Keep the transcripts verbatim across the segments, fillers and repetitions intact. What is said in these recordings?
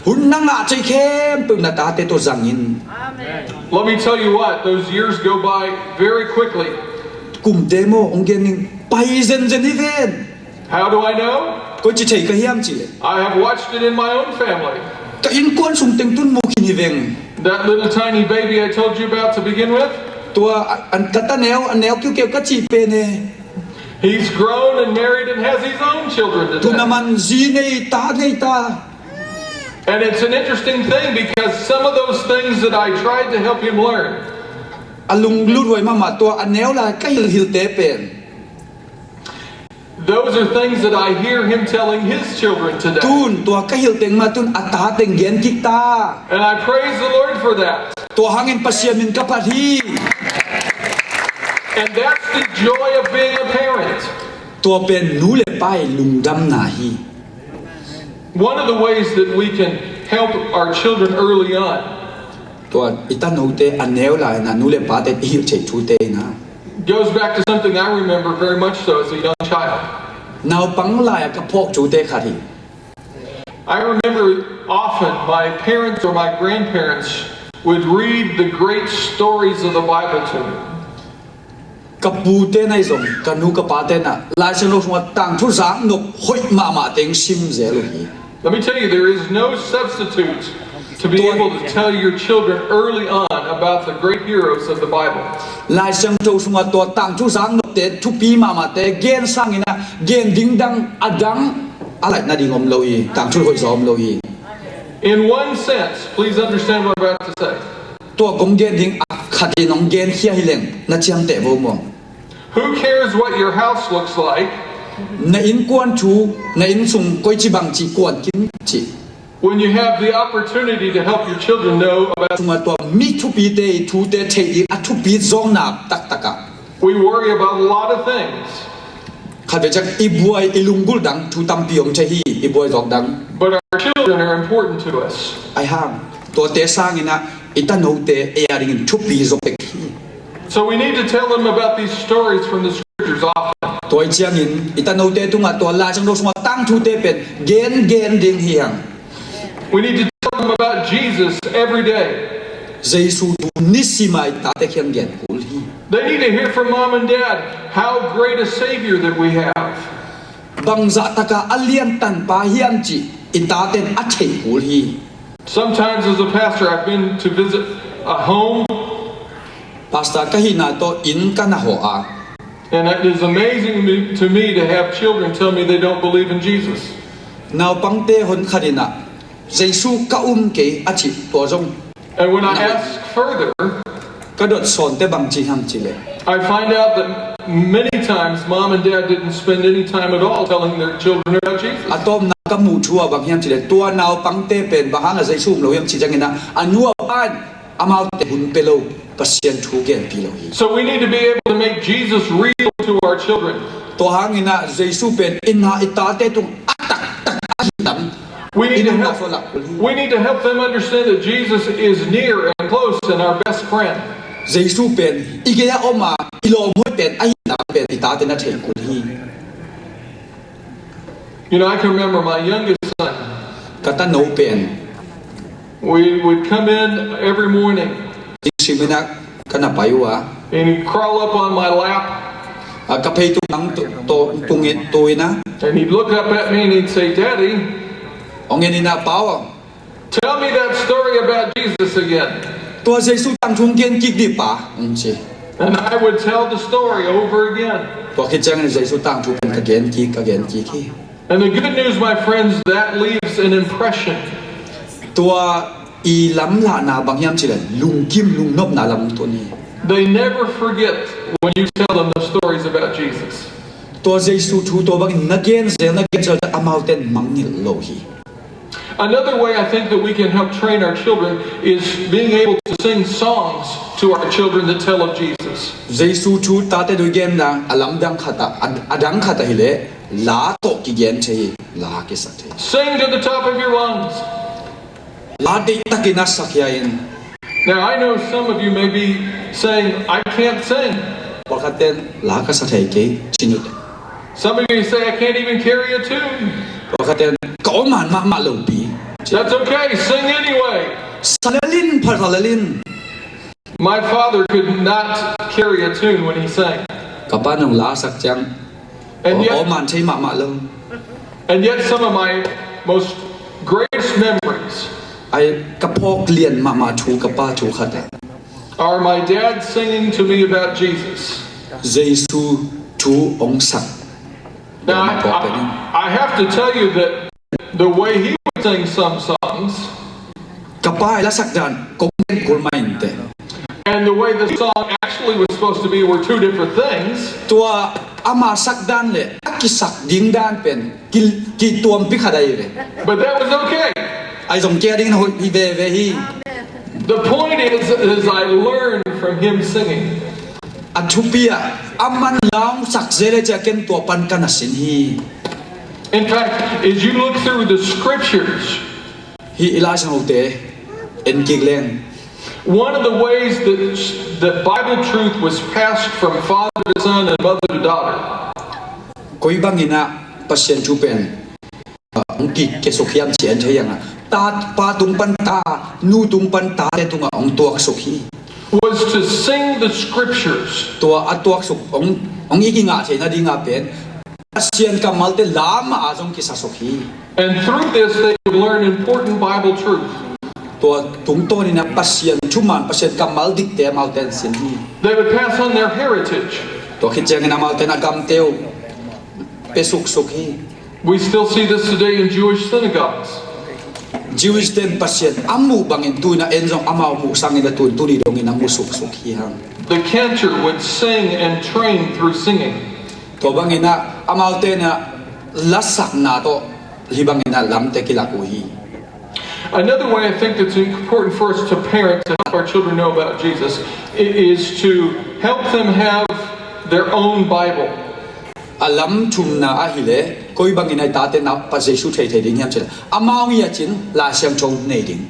Hun na ngah cei khempeuh na tate tawh zangin. Let me tell you what, those years go by very quickly. Kumte maw, hong gen ning, pai zenzen hi ven. How do I know? Koici thei ka hiam cih leh, I have watched it in my own family. Ka innkuan sung teng tun mu khin hi veng. That little tiny baby I told you about to begin with? Tua a, a, ka ta neu, a neu kiukeu ka cih pen e. He's grown and married and has his own children today. Tun a man zi nei ta, nei ta. And it's an interesting thing because some of those things that I tried to help him learn, a lunglut huai mahmah tua a neu lai ka hilhhilte pen. Those are things that I hear him telling his children today. Tun tua ka hilh teng mah tun a ta teng gen kik ta. And I praise the Lord for that. Tua hangin Pasian min ka phat hi. And that's the joy of being a parent. Tua pen nu le pa i lungdamna hi. One of the ways that we can help our children early on, tua i tanote a neu lai-in ah nu le pate i hilh theih thute in ah, goes back to something I remember very much so as a young child. Naupang lai-a ka phawk thute khat hi. I remember often my parents or my grandparents would read the great stories of the Bible to me. Ka pute na hi zong, ka nu ka pate na Lai Siangtho sungah tangthu zak nop hoih mahmah teng sim zel uh hi. Let me tell you, there is no substitute to be able to tell your children early on about the great heroes of the Bible. Lai Siangtho sungah tua tangthu zak nopte, thupi mahmahte gen sangin ah gen ding dang a dang a laih nading om lo hi, tangthu hoih zaw om lo hi. In one sense, please understand what I'm about to say. Tua kong gen ding a khat in hong genkhia hi leng na ciamteh vo maw. Who cares what your house looks like? Na innkuan thu, na inn sung koici bang cih kuan kim cih. When you have the opportunity to help your children know about, sungah tua mi thupite i thute theih ding a thupi zawkna taktak ah, we worry about a lot of things. Khat vei ciang i buai, i lunggulh dang thu tampi om thei hi, i buai zawk dang. But our children are important to us. Ahi hang tuate sangin ah i tanote ei a dingin thupi zaw pek hi. So we need to tell them about these stories from the scriptures often. Tua ahih ciangin i tanote tungah tua Lai Siangtho sungah tangthute pen gen gen ding hi hang. We need to tell them about Jesus every day. Jesu thu nisim a i tate kiang gen kul hi. They need to hear from mom and dad how great a Savior that we have. Bangzah taka a lian tanpa hiam cih i taten a theih kul hi. Sometimes as a pastor, I've been to visit a home. Pastor ka hihna tawh inn ka na hawh a. And it is amazing me, to me to have children tell me they don't believe in Jesus. Naupangte hon khat in ah Jesu ka um kei a cih tua zong. And when I ask further, ka dot sawnte bang ci hiam cih leh, I find out that many times mom and dad didn't spend any time at all telling their children about Jesus. A tawpna ka muh thu ah bang hiam cih leh tua naupangte pen bang hangah Jesu um lo hiam cih ciangin ah a nu a pa in amaute hun pia lo, Pasian thu genpih lo hi. So we need to be able to make Jesus real to our children. Tua hangin ah Jesu pen i na i tate tung a taktak a hihdam. We need to help, we need to help them understand that Jesus is near and close and our best friend. Jesu pen i gei-ah om a, i lawmhoih pen, a hihdam pen i tate na theih kul hi. You know, I can remember my youngest son. Ka tano pen. We would come in every morning. Zingsim in ah ka na pai uh a. And he'd crawl up on my lap. A ka pheitung tungin tu in ah. And he'd look up at me and he'd say, "Daddy." Hong en in ah, "Pa aw." "Tell me that story about Jesus again." "Tua Jesu tangthu hong gen kik dih, Pa," hong ci. And I would tell the story over again. Tua khit ciangin Jesu tangthu pen ka gen kik, ka gen kik hi. And the good news, my friends, that leaves an impression. Tua i lamlahna bang hiam cih leh lungkim lungnopna lam tun hi. They never forget when you tell them the stories about Jesus. Tua Jesu thu tua bangin na gen zel, na gen zel, amaute in mangngilh lo hi. Another way I think that we can help train our children is being able to sing songs to our children that tell of Jesus. Jesu thu tate tungah genna a lamdang khat ah, a, a dang khat ah hi leh la tawh kigen thei hi, la kisa thei. Sing to the top of your lungs. La deihtakin a sak hia in. Now, I know some of you may be saying, "I can't sing." Pawlkhat ten, "La ka sa thei kei," ci uh teh. Some of you say, "I can't even carry a tune." Pawlkhat ten, "Ka om han mahmah lo pi." That's okay, sing anyway. Sa lel in, pha sa lel in. My father could not carry a tune when he sang. Ka pa nong la sak ciang, And yet, aw man thei mahmah lo. And yet some of my most greatest memories Ai, ka phawk lian mahmah thu, ka pa thu khat ah, are my dad singing to me about Jesus. Jesu thu ong sak. Now, I, I, I have to tell you that the way he would sing some songs, ka pa i la sak dan kong en kul mai inteh. And the way the song actually was supposed to be were two different things. Tua ama sak dan le a kisak ding dan pen ki, kituampi khat ahi ve. But that was okay. Ai zong kia ding na hoih hi veve hi. The point is, is I learned from him singing. A thupi ah, a man la ong sak zel le cia ken tua pan ka na sin hi. In fact, as you look through the scriptures, hi i Lai Siangthote en kik leng, one of the ways that, that Bible truth was passed from father to son and mother to daughter koi bangin ah Pasian thu pen, ah, hong ki, kiasuk hiam ci en thei hiang a, ta, pa tung pan ta, nu tung pan tate tungah hong tuaksuk hi. Was to sing the scriptures. Tua a tuaksuk hong, hong i kingah theihna dingah pen Pasian kammalte la mah a zong kisasuk hi. And through this they would learn important Bible truth. Tua tungtawnin a Pasian thuman, Pasian kammal dikte amaute in sin hi. They would pass on their heritage. Tua khit ciangin amaute in a gamte uh pia suksuk hi. We still see this today in Jewish synagogues. Jewish ten Pasian a muh bangin tu-in a en zong amau muh sangin a tu-in tuni dongin a mu suksuk hi hang. The cantor would sing and train through singing. Tua bangin ah amaute in ah lasakna tawh hih bangin ah lamte kilak uh hi. Another way I think that's important for us to parent to help our children know about Jesus i-, is to help them have their own Bible. A lam thumna ahih leh koi bangin ah i tate in ah Pa Jesu thei thei ding hiam cih leh amau ngiat in Lai Siangtho nei ding.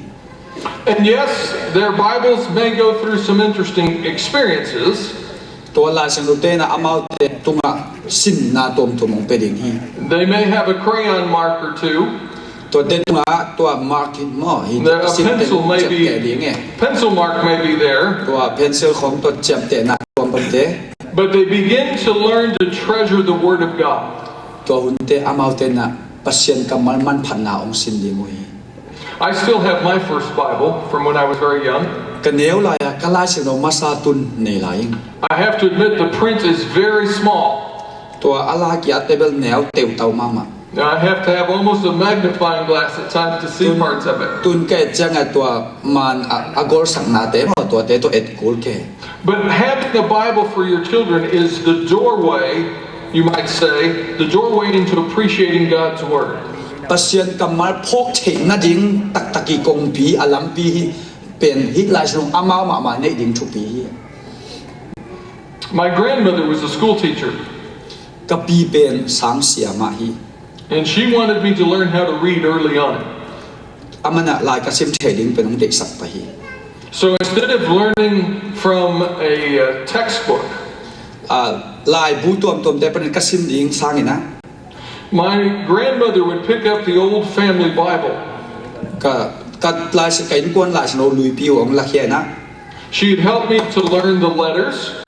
And yes, their Bibles may go through some interesting experiences. Tua Lai Siangthote in ah amaute tungah simna tuamtuam hong pia ding hi. They may have a crayon mark or two. Tuate tungah tua mark hi maw, hi. The, a pencil may be, ciapteh ding e. Pencil mark may be there. Tua pencil khawng tua ciaptehna tuam bangte. But they begin to learn to treasure the Word of God. Tua hunte amaute in ah Pasian kammal manphatna hong sin ding uh hi. I still have my first Bible from when I was very young. Ka neu lai-a ka Lai Siangtho masa tun nei lai ing. I have to admit the print is very small. Tua a la kiat te bel neu teutau mahmah. Now, I have to have almost a magnifying glass at times to see parts of it. Tun ka et ciangah tua man a, a golsaknate maw, tuate tawh et kul kei. But having a Bible for your children is the doorway, you might say, the doorway into appreciating God's Word. Pasian kammal phawk theih nading taktak i kongpi, a lampi hi pen hih Lai Siangtho amau mahmah neih ding thupi hi. My grandmother was a school teacher. Ka pi pen sang siamah hi. And she wanted me to learn how to read early on. Aman ah lai ka sim thei ding pen hong deihsak pah hi. So instead of learning from a, uh, textbook, ah, laibu tuamtuamte panin ka sim ding sangin ah, my grandmother would pick up the old family Bible. Ka, ka Lai Siang, ka innkuan Lai Siangtho luipi uh hong lakhia in ah, she'd help me to learn the letters.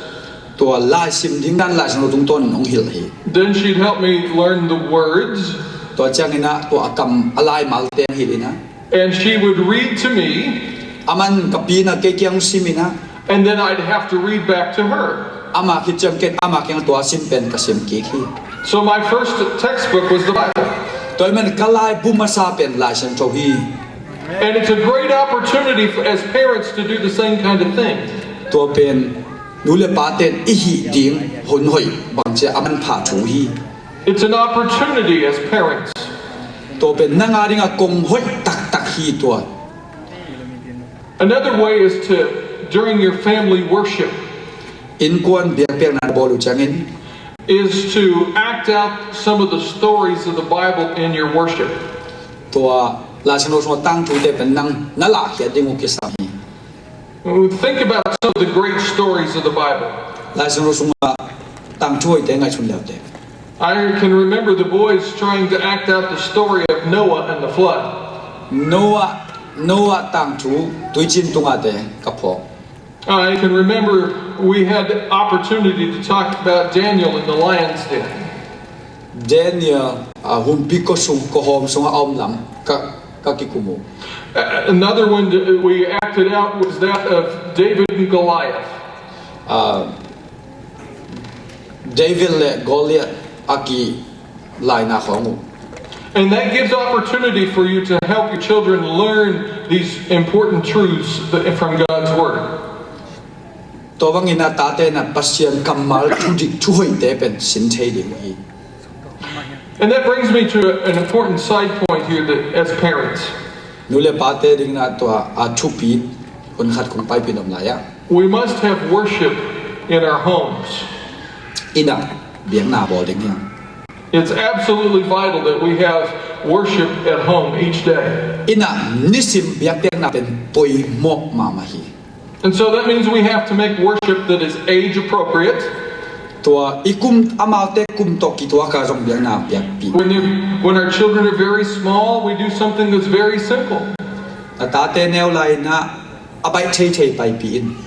Tua lai sim ding dan Lai Siangtho tungtawn hong hilh hi. Then she'd help me learn the words. Tua ciangin ah tua a kam a laimalte hong hilh in ah. And she would read to me. Aman ka pi in ah kei kiang sim in ah. And then I'd have to read back to her. Ama khit ciang ken ama kiang tua sim pen ka sim kik hi. So my first textbook was the Bible. Tua ahih man ka laibu masa pen Lai Siangtho hi. And it's a great opportunity for, as parents to do the same kind of thing. Tua pen nu le pate in i hih ding hun hoih bangci a manpha thu hi. It's an opportunity as parents. Tua pen nang a dingah kong hoih taktak hi tua. Another way is to, during your family worship, innkuan biakpiakna na bawl uh ciangin, is to act out some of the stories of the Bible in your worship. Tua Lai Siangtho sungah tangthute pen nang na lahkhiat ding uh kisam hi. Think about some of the great stories of the Bible. Lai Siangtho sungah tangthu hoihte ngaihsun leute. I can remember the boys trying to act out the story of Noah and the flood. Noah, Noah tangthu tuicin tungate ka phawk. I can remember we had the opportunity to talk about Daniel in the lion's den. Daniel, ah, humpi kosung, kohawm sungah a om lam ka, ka kikum uh. Uh, another one that we acted out was that of David and Goliath. Ah, David le Goliath a kilaina khawng uh. And that gives opportunity for you to help your children learn these important truths that, from God's Word. Tua bangin a tate na Pasian kammal thudik thuhoihte pen sin thei ding hi. And that brings me to an important side point here that as parents, Nu le pate dingin a tua a thupi hun khat kong paipih nuam lai ah. We must have worship in our homes. Inn ah biakna bawl ding hi hang. It's absolutely vital that we have worship at home each day. Inn ah nisim biakpiakna pen poimawh mahmah hi. And so that means we have to make worship that is age appropriate. Tua i kum, amaute kum tawh kituak a zong biakna biakpih. When, when our children are very small, we do something that's very simple. A tate neu lai-in a baih theithei paipih in.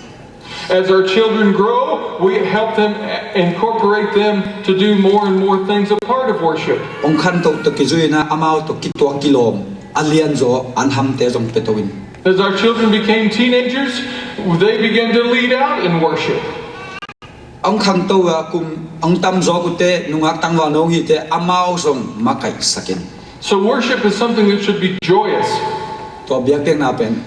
As our children grow, we help them, incorporate them to do more and more things a part of worship. Hong khanto tawh kizui-in a amau tawh kituak kilawm a lianzaw an hamte zong pia to in. As our children became teenagers, they began to lead out in worship. Hong khangto a kum hong tamzaw uh teh nungak tangval no hong hi teh amau zong makaihsak in. So worship is something that should be joyous. Tua biakpiakna pen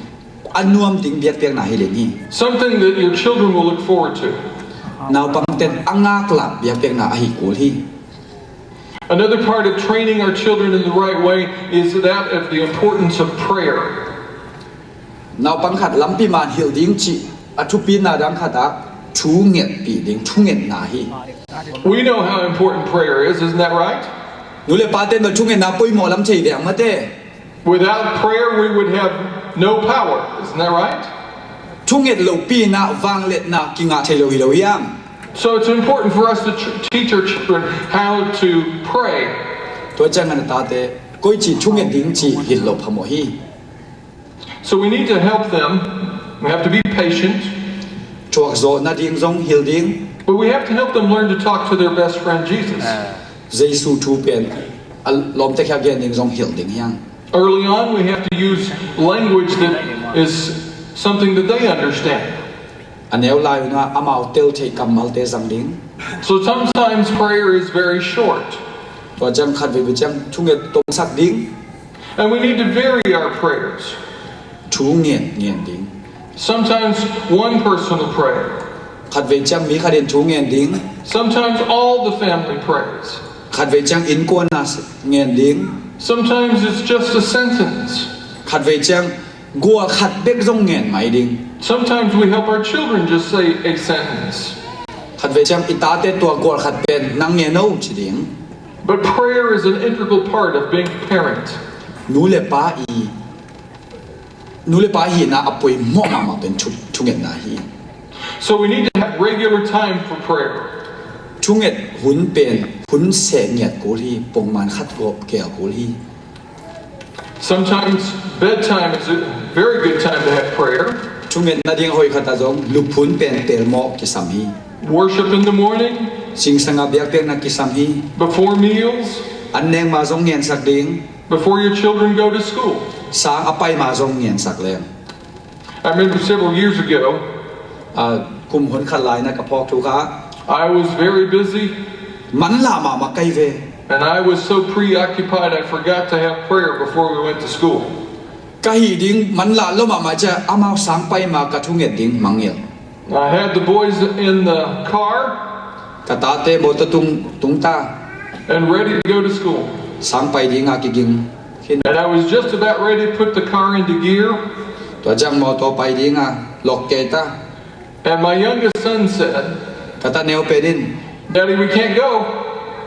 a nuam ding biakpiakna hi ding hi. Something that your children will look forward to. Naupangte'n a ngaklah biakpiakna ahi kul hi. Another part of training our children in the right way is that of the importance of prayer. Naupang khat lampi man hilh ding cih a thupina dang khat ah thu ngetpih ding, thungetna hi. We know how important prayer is, isn't that right? Nu le pate'n bel thungetna poimawh lam thei veng mate. Without prayer, we would have no power. Isn't that right? Thunget lopi-in a vangliatna kingah thei lo hi lo hiam? So it's important for us to tr- teach our children how to pray. Tua ciangin a tate koici thunget ding cih hilh loh phamawh hi. So we need to help them. We have to be patient. Thuakzawh nading zong hilh ding. But we have to help them learn to talk to their best friend, Jesus. Jesu thu pen a lawmte kiang gen ding zong hilh ding hi hang. Early on, we have to use language that is something that they understand. A neu lai-in a amau tel theih kammalte zang ding. So sometimes prayer is very short. Tua ciang khat veivei ciang thunget tomsak ding. And we need to vary our prayers. Thu ngen ngen ding. Sometimes one person will pray. Khat vei ciang mi khat in thu ngen ding. Sometimes all the family prays. Khat vei ciang innkuan a ngen ding. Sometimes it's just a sentence. Khat vei ciang gual khat bek zong ngen mai ding. Sometimes we help our children just say a sentence. Khat vei ciang i tate tua gual khat pen nang ngen o ci ding. But prayer is an integral part of being a parent. Nu le pa i, nu le pa hihna a poimawh mahmah pen thu, thungetna hi. So we need to have regular time for prayer. Thunget hun pen hun seh ngiat kul hi, pongman khat gawp gel kul hi. Sometimes bedtime is a very good time to have prayer. Thunget nading hoih khat ah zong luphun pen pelmawh kisam hi. Worship in the morning. Singsang a biakpiakna kisam hi. Before meals. An neng ma zong ngensak ding. Before your children go to school. Sang a pai ma zong ngensak leng. I remember several years ago, ah, kum hun khat lai-in a ka phawk thu kha. I was very busy. Manlah mahmah ka hi ve. And I was so preoccupied I forgot to have prayer before we went to school. Ka hih ding manlah lua mahmah ciang amau sang pai ma ka thunget ding mangngilh. I had the boys in the car. Ka tate mawtaw tung, tung ta. And ready to go to school. Sang pai ding a kiging khin. And I was just about ready to put the car into gear. Tua ciang mawtaw pai ding a lok kei ta. And my youngest son said, Ka ta neu pen in, "Daddy, we can't go."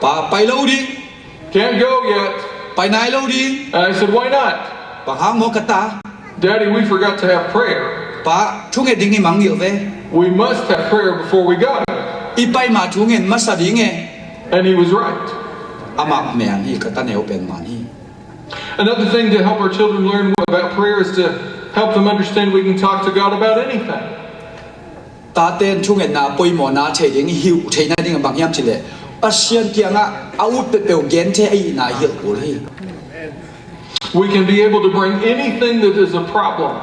"Pa, pai lo ding." "Can't go yet." "Pai nai lo ding." And I said, "Why not?" "Bang hang maw ka ta?" "Daddy, we forgot to have prayer." "Pa, thunget ding i mangngilh ve." "We must have prayer before we go." "I pai ma thungen masa ding e." And he was right. Amah man hi, ka ta neu pen man hi. Another thing to help our children learn about prayer is to help them understand we can talk to God about anything. Taten thungetna poimawhna thei ding, i hilh theihna ding a bang hiam cih leh Pasian kiangah a ut peuhpeuh gen thei ahihna i hilh kul hi. We can be able to bring anything that is a problem.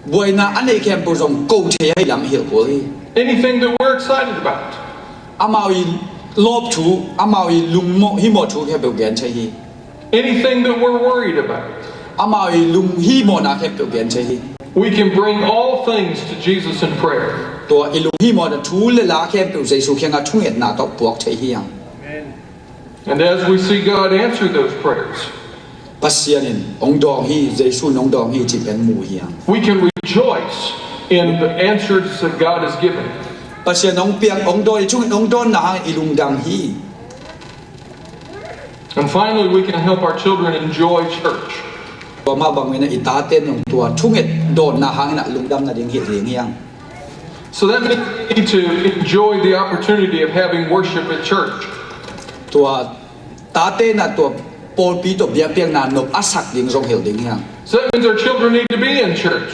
Buaina a neih khempeuh zong ko thei ahi lam i hilh kul hi. Anything that we're excited about. Amau i lawp thu, amau i lungmawh himawh thu khempeuh gen thei hi. Anything that we're worried about. Amau i lunghimawhna khempeuh gen thei hi. We can bring all things to Jesus in prayer. Tua i lunghimawhna thu le la khempeuh Jesu kiangah thungetna tawh puak thei hi hang. And as we see God answer those prayers, Pasian in hong dawng hi, Jesu in hong dawng hi cih pen mu hi hang. We can rejoice in the answers that God has given. Pasian hong piak, hong dawn, i chung hong dawnna hang i lungdam hi. And finally, we can help our children enjoy church. Tua mah bangin i taten zong tua thunget dawnna hangin a lungdam nading hilh ding hi hang. So that means we need to enjoy the opportunity of having worship at church. Tua taten a tua pawlpi tawh biakpiakna nop a sak ding zong hilh ding hi hang. So that means our children need to be in church.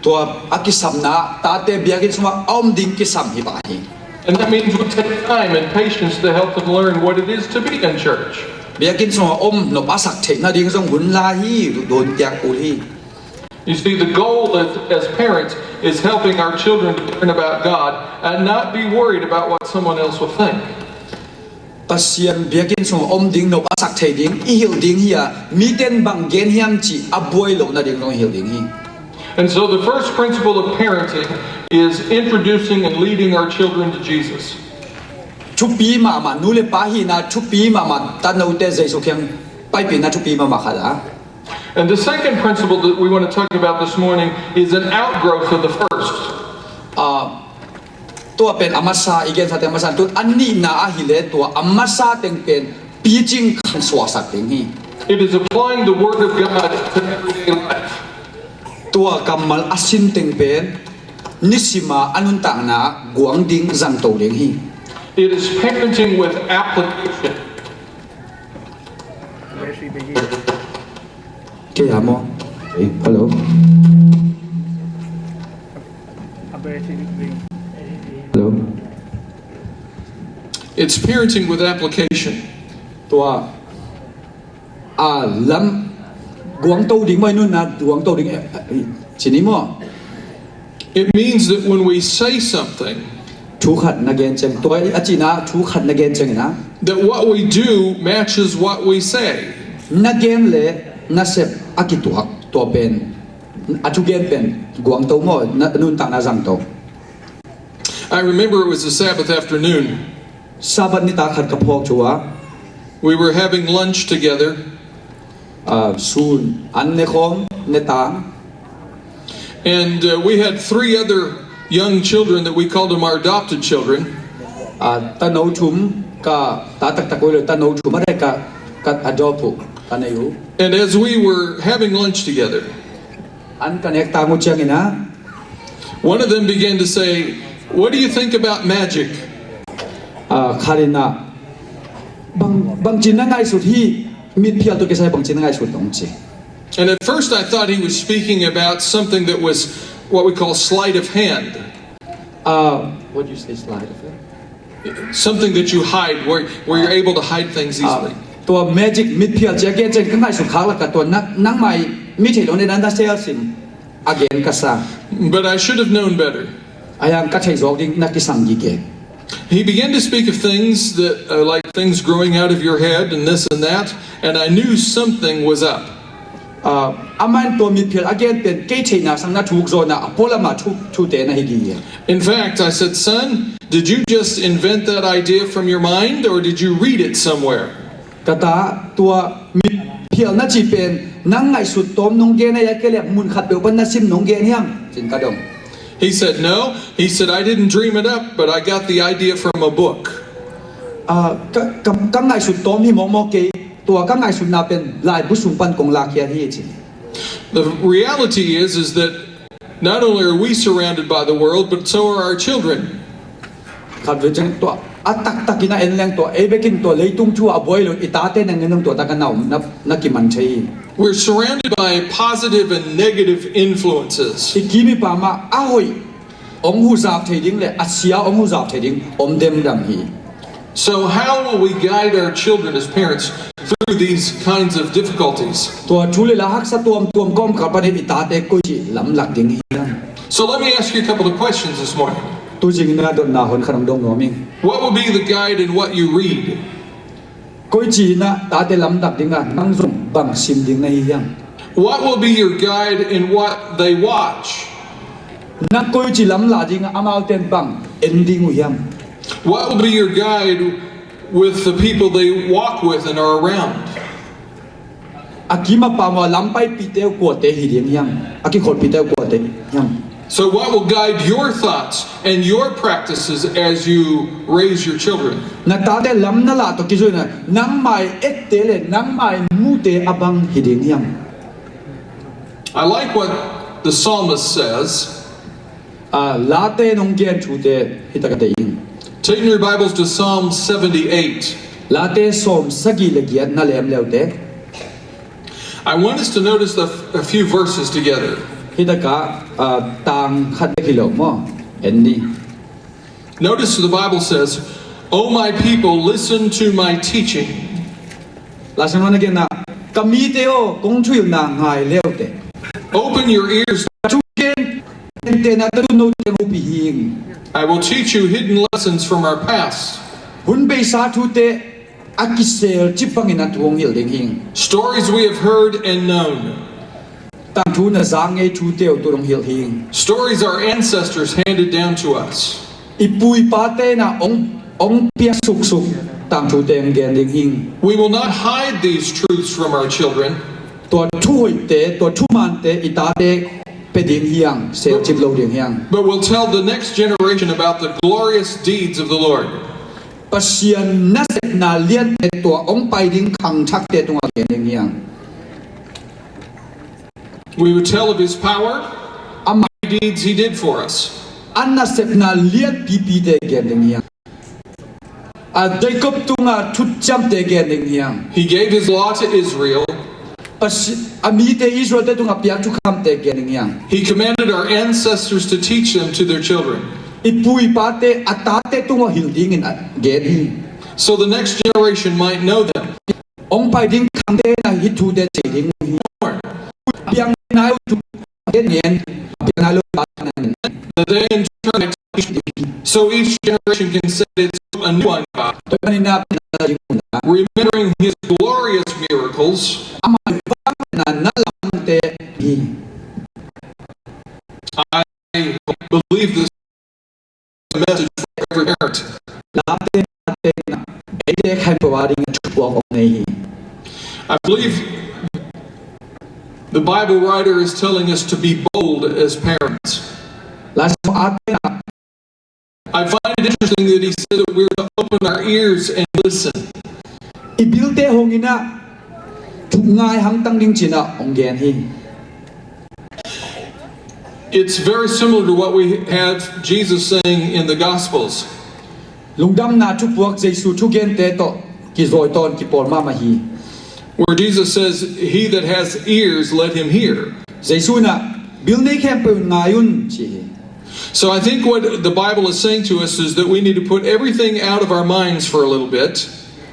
Tua a kisamna tate biakinn sungah a om ding kisam hi pah hi. And that means we take time and patience to help them learn what it is to be in church. Biakinn sungah om nop a sak theih nading zong hun la hi, dun piak kul hi. You see, the goal as, as parents is helping our children to learn about God and not be worried about what someone else will think. Pasian biakinn sungah om ding, nop a sak thei ding i hilh ding hi a, miten bang gen hiam cih a buai loh nading zong i hilh ding hi. And so the first principle of parenting is introducing and leading our children to Jesus. Thupi mahmah, nu le pa hihna thupi mahmah, tanote Jesu kiang paipihna thupi mahmah khat a. And the second principle that we want to talk about this morning is an outgrowth of the first. Ah, tua pen a masa, i gensate a masa, tu a nihna ahih leh tua a masa teng pen picing khan suahsak ding hi. It is applying the word of God to everyday life. Tua kammal a sin teng pen nisima a nuntakna guang ding zangto ding hi. It is parenting with application. Kei a maw? Hello? Hello? It's parenting with application. Tua a lam guangto ding maw, i nunna guangto ding, eh, eh, ci ni maw? It means that when we say something, thu khat na gen ciang, tua a cihna thu khat na gen ciangin a, that what we do matches what we say. Na gen le na sep a kituak, tua pen a thugen pen guangto maw, na nuntakna zangto. I remember it was a Sabbath afternoon. Sabbath nitak khat ka phawk thu a. We were having lunch together. Ah, sun an ne khawm, ne tang. And, uh, we had three other young children that we called them our adopted children. Ah, tano thum, ka ta taktak uh hi lo, tano thum a dai ka, ka adopt uh, ka nei uh. And as we were having lunch together, an ka nek tang uh ciangin a, one of them began to say, "What do you think about magic?" Ah, khat in a, bang, bangci na ngaihsut hi, mitphial tawh kisai bangci na ngaihsut, hong ci. And at first I thought he was speaking about something that was what we call sleight of hand. Ah, what do you say, sleight of hand? Something that you hide, where, where you're able to hide things easily. Ah, tua magic, mitphial ci a gen ciang ka ngaihsut khak lak a, tua nang, nangmai mi theih lo ne na, na sel sim a gen ka sa. But I should have known better. Ahi hang ka theih zawk ding na kisam gige. He began to speak of things that, uh, like things growing out of your head and this and that, and I knew something was up. Ah, amah in tua mitphial a gen pen kei theihna sang na thuk zaw na, a pualam a thu, thute na hi gige. In fact, I said, "Son, did you just invent that idea from your mind, or did you read it somewhere?" Ka ta, tua mitphial na cih pen nang ngaihsut tawm nong gen a, ahih kei leh mun khat peuh pan na sim nong gen hiam, ci-in ka dong. He said, "No." He said, "I didn't dream it up, but I got the idea from a book." Ah, ka, ka, ka ngaihsut tawm hi mawkmawk kei, tua ka ngaihsutna pen laibu sung pan kong lakkhiat hi, ci. The reality is, is that not only are we surrounded by the world, but so are our children. Khatvei ciang tua a taktakin a en leng tua, ei bekin tua leitung thu a buai lo, i tate nang ngen tua taka na om, na, na kiman thei hi. We're surrounded by positive and negative influences. I kim i pam ah a hoih hong huzap thei ding le a sia hong huzap thei ding om demdam hi. So how will we guide our children as parents through these kinds of difficulties? Tua thu le la haksa tuamtuam kawmkal panin i tate koici lamlak ding hi hiam? So let me ask you a couple of questions this morning. Tuzing in a dotna hon khat hong dong nuam ing. What will be the guide in what you read? Koici in a tate lamlak ding a nang zong bang sim ding na hi hiam? What will be your guide in what they watch? Nang koici lamlak ding a amaute in bang en ding uh hiam? What will be your guide with the people they walk with and are around? A kim a pam a lam paipihte uh kuate hi ding hiam? A kikholhpihte uh kuate hiam? So what will guide your thoughts and your practices as you raise your children? Na tate lam na lah tawh kizui in a nangmai ette le nangmai mute a bang hi ding hiam? I like what the psalmist says. A, Late in hong gen thute hi taka tei ing. Take your Bibles to Psalm seventy-eight. Late sawm sagih le giat na lem leute. I want us to notice a, a few verses together. Hi taka, a, tang khat bek hi lo maw? En ni. Notice the Bible says, "O my people, listen to my teaching." Lai Siangtho in a gen a, ka mite aw, kong thuhilhna ngai leute. Open your ears. Ka thugen, tena ka tun note hong upih hi ing. I will teach you hidden lessons from our past. Hun beisa thute a kiselcip bangin a thu hong hilh ding hi ing. Stories we have heard and known. Tangthu na zak ngei thute uh tu hong hilh hi ing. Stories our ancestors handed down to us. I pu i pate in a hong, hong pia suksuk tangthute hong gen ding hi ing. We will not hide these truths from our children. Tua thu hoihte, tua thumante i tate pia ding hi ing, selcip lo ding hi ing. But we'll tell the next generation about the glorious deeds of the Lord. Pasian nasepna liante tua hong pai ding khangthakte tungah gen ding hi ing. We would tell of his power, ama deeds he did for us. A nasepna lianpipite gen ding hi ing. A Jacob tungah thuciamte gen ding hi ing. He gave his law to Israel. Pasi-, a mite Israelte tungah piak thukhamte gen ding hi ing. He commanded our ancestors to teach them to their children. I pu i pate a tate tungah hilh dingin a gen hi. So the next generation might know them. Hong pai ding khangte in a hih thute thei ding uh hi. Piang nai uh thu, a gen ngen, a piang nai lo pa in a ngen. That they in turn might teach. So each generation can say they took a new one, God. Tua in a piang nai ding uh na. Remembering his glorious miracles. Ama i vang na na lamte hi. I believe this message for every parent. Lamte, lamte na, eite khempeuh a ding thupuak om nei hi. I believe the Bible writer is telling us to be bold as parents. Lai Siangtho ate na. I find it interesting that he said that we're to open our ears and listen. I bilte hong in a, thu ngai hamtang ding ci-in a hong gen hi. It's very similar to what we have Jesus saying in the Gospels. Lungdamna thupuak Jesu thugente tawh kizui tawn kipawl mahmah hi. Where Jesus says, "He that has ears, let him hear." Jesu in a, bil nei khempeuh in ngai un ci hi. So I think what the Bible is saying to us is that we need to put everything out of our minds for a little bit.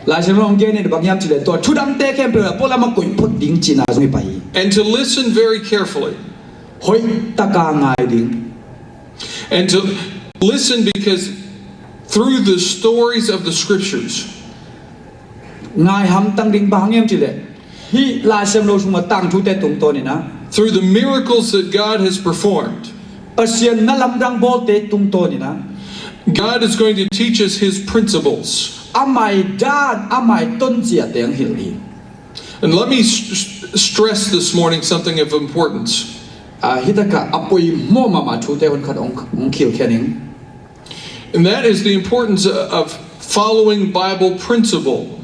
Lai Siangtho in hong gen in bang hiam cih leh tua thudangte khempeuh a pualam ah koih phot ding cihna zong hi pah hi. And to listen very carefully. Hoih takin ngai ding. And to listen because through the stories of the scriptures, ngai hamtang ding bang hang hiam cih leh hih Lai Siangtho sungah tangthute tungtawn in a, through the miracles that God has performed, Pasian in a lamdang bawlte tungtawn in a, God is going to teach us his principles. Ama i dan, ama i tonziate hong hilh hi. And let me s- s- stress this morning something of importance. Ah, hih takah a poimawh mahmah thute hong khat hong, hong khilkhia ning. And that is the importance of following Bible principle.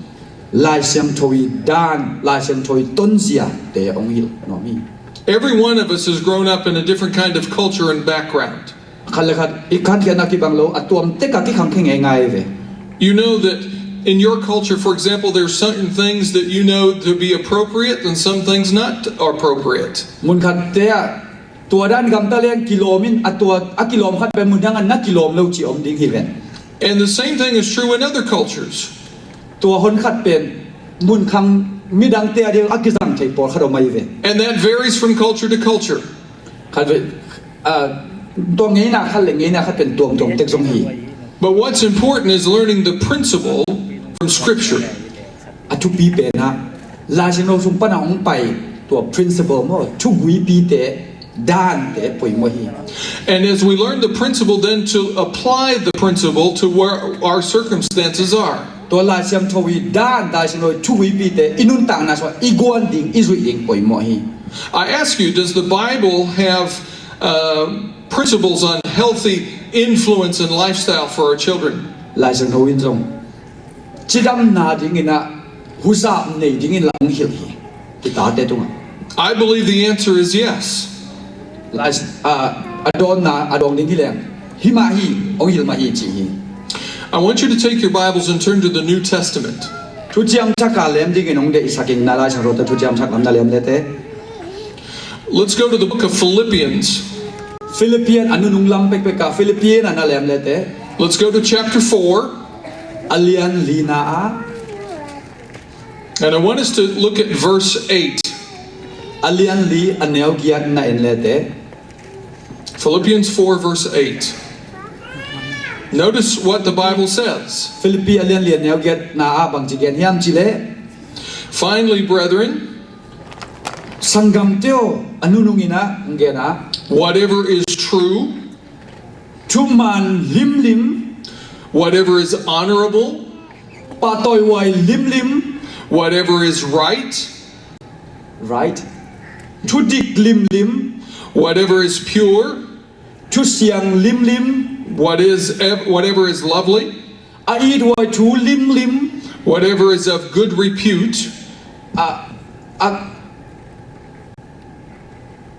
Lai Siangtho i dan, Lai Siangtho i tonziate hong hilh nuam hi. Every one of us has grown up in a different kind of culture and background. Khat le khat i khankhiatna kibang lo, a tuam tekah kikhangkhia ngeingai ve. You know that in your culture, for example, there are certain things that you know to be appropriate and some things not appropriate. Mun khatte ah tua dan gamta leng kilawm in, a tua a kilawm khat pen mun dang ah na kilawm lo cih om ding hi ven. And the same thing is true in other cultures. Tua hon khat pen mun khang midangte a ding a kizang thei pawlkhat om ahi ve. And that varies from culture to culture. Khat ve, ah, tua ngeina khat le ngeina khat pen tuamtuam tek zong hi. But what's important is learning the principle from Scripture. A thupi pen ah Laisiangtho sung pan a hong pai tua principle maw, thuguipite, dante poimawh hi. And as we learn the principle, then to apply the principle to where our circumstances are. Tua Laisiangtho i dan, Laisiangtho i thuguipite i nuntakna sungah i guan ding, i zuih ding poimawh hi. I ask you, does the Bible have, uh, principles on healthy influence and lifestyle for our children? Laisiangtho in zong cidamna dingin ah huzap nei dingin la hong hilh hi, i tate tungah. I believe the answer is yes. Lai, ah, a dawnna, a dawng ding hi leng, hi mah hi, hong hilh mah hi ci hi. I want you to take your Bibles and turn to the New Testament. Thuciam Thak a lem dingin hong deihsak ing, na Laisiangtho tawh Thuciam Thak lam na lem lete. Let's go to the book of Philippians. Philippian a nunung lam pekpek ah Philippian a na lem lete. Let's go to chapter four. A lian lina ah. And I want us to look at verse eight. A lian li a neu giat na en lete. Philippians four, verse eight. Notice what the Bible says. Philippi a lian li a neu giatna ah bangci gen hiam cih leh, "Finally, brethren, sanggamte aw," a nunung in ah hong gen ah, "whatever is true, thuman limlim, whatever is honorable, pahtawihuai limlim, whatever is right, right, thudik limlim, whatever is pure, thusiang limlim, what is ev-, whatever is lovely, a ithuai thu limlim, whatever is of good repute, a, a,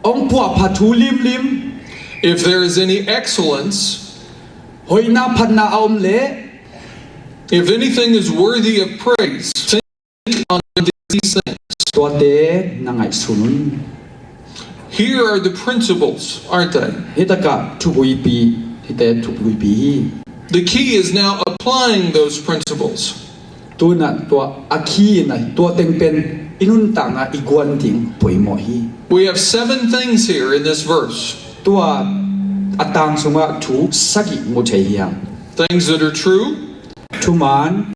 hong puahpha thu limlim, if there is any excellence, hoihna phatna a om leh, if anything is worthy of praise, think on these things." Tuate na ngaihsun un. Here are the principles, aren't they? Hih takah thuguipi, hihte thuguipi hi. The key is now applying those principles. Tu-in ah tua a key in ah tua teng pen i nuntakna i guan ding poimawh hi. We have seven things here in this verse. Tua a tang sungah thu sagih mu thei hiam? Things that are true. Thuman.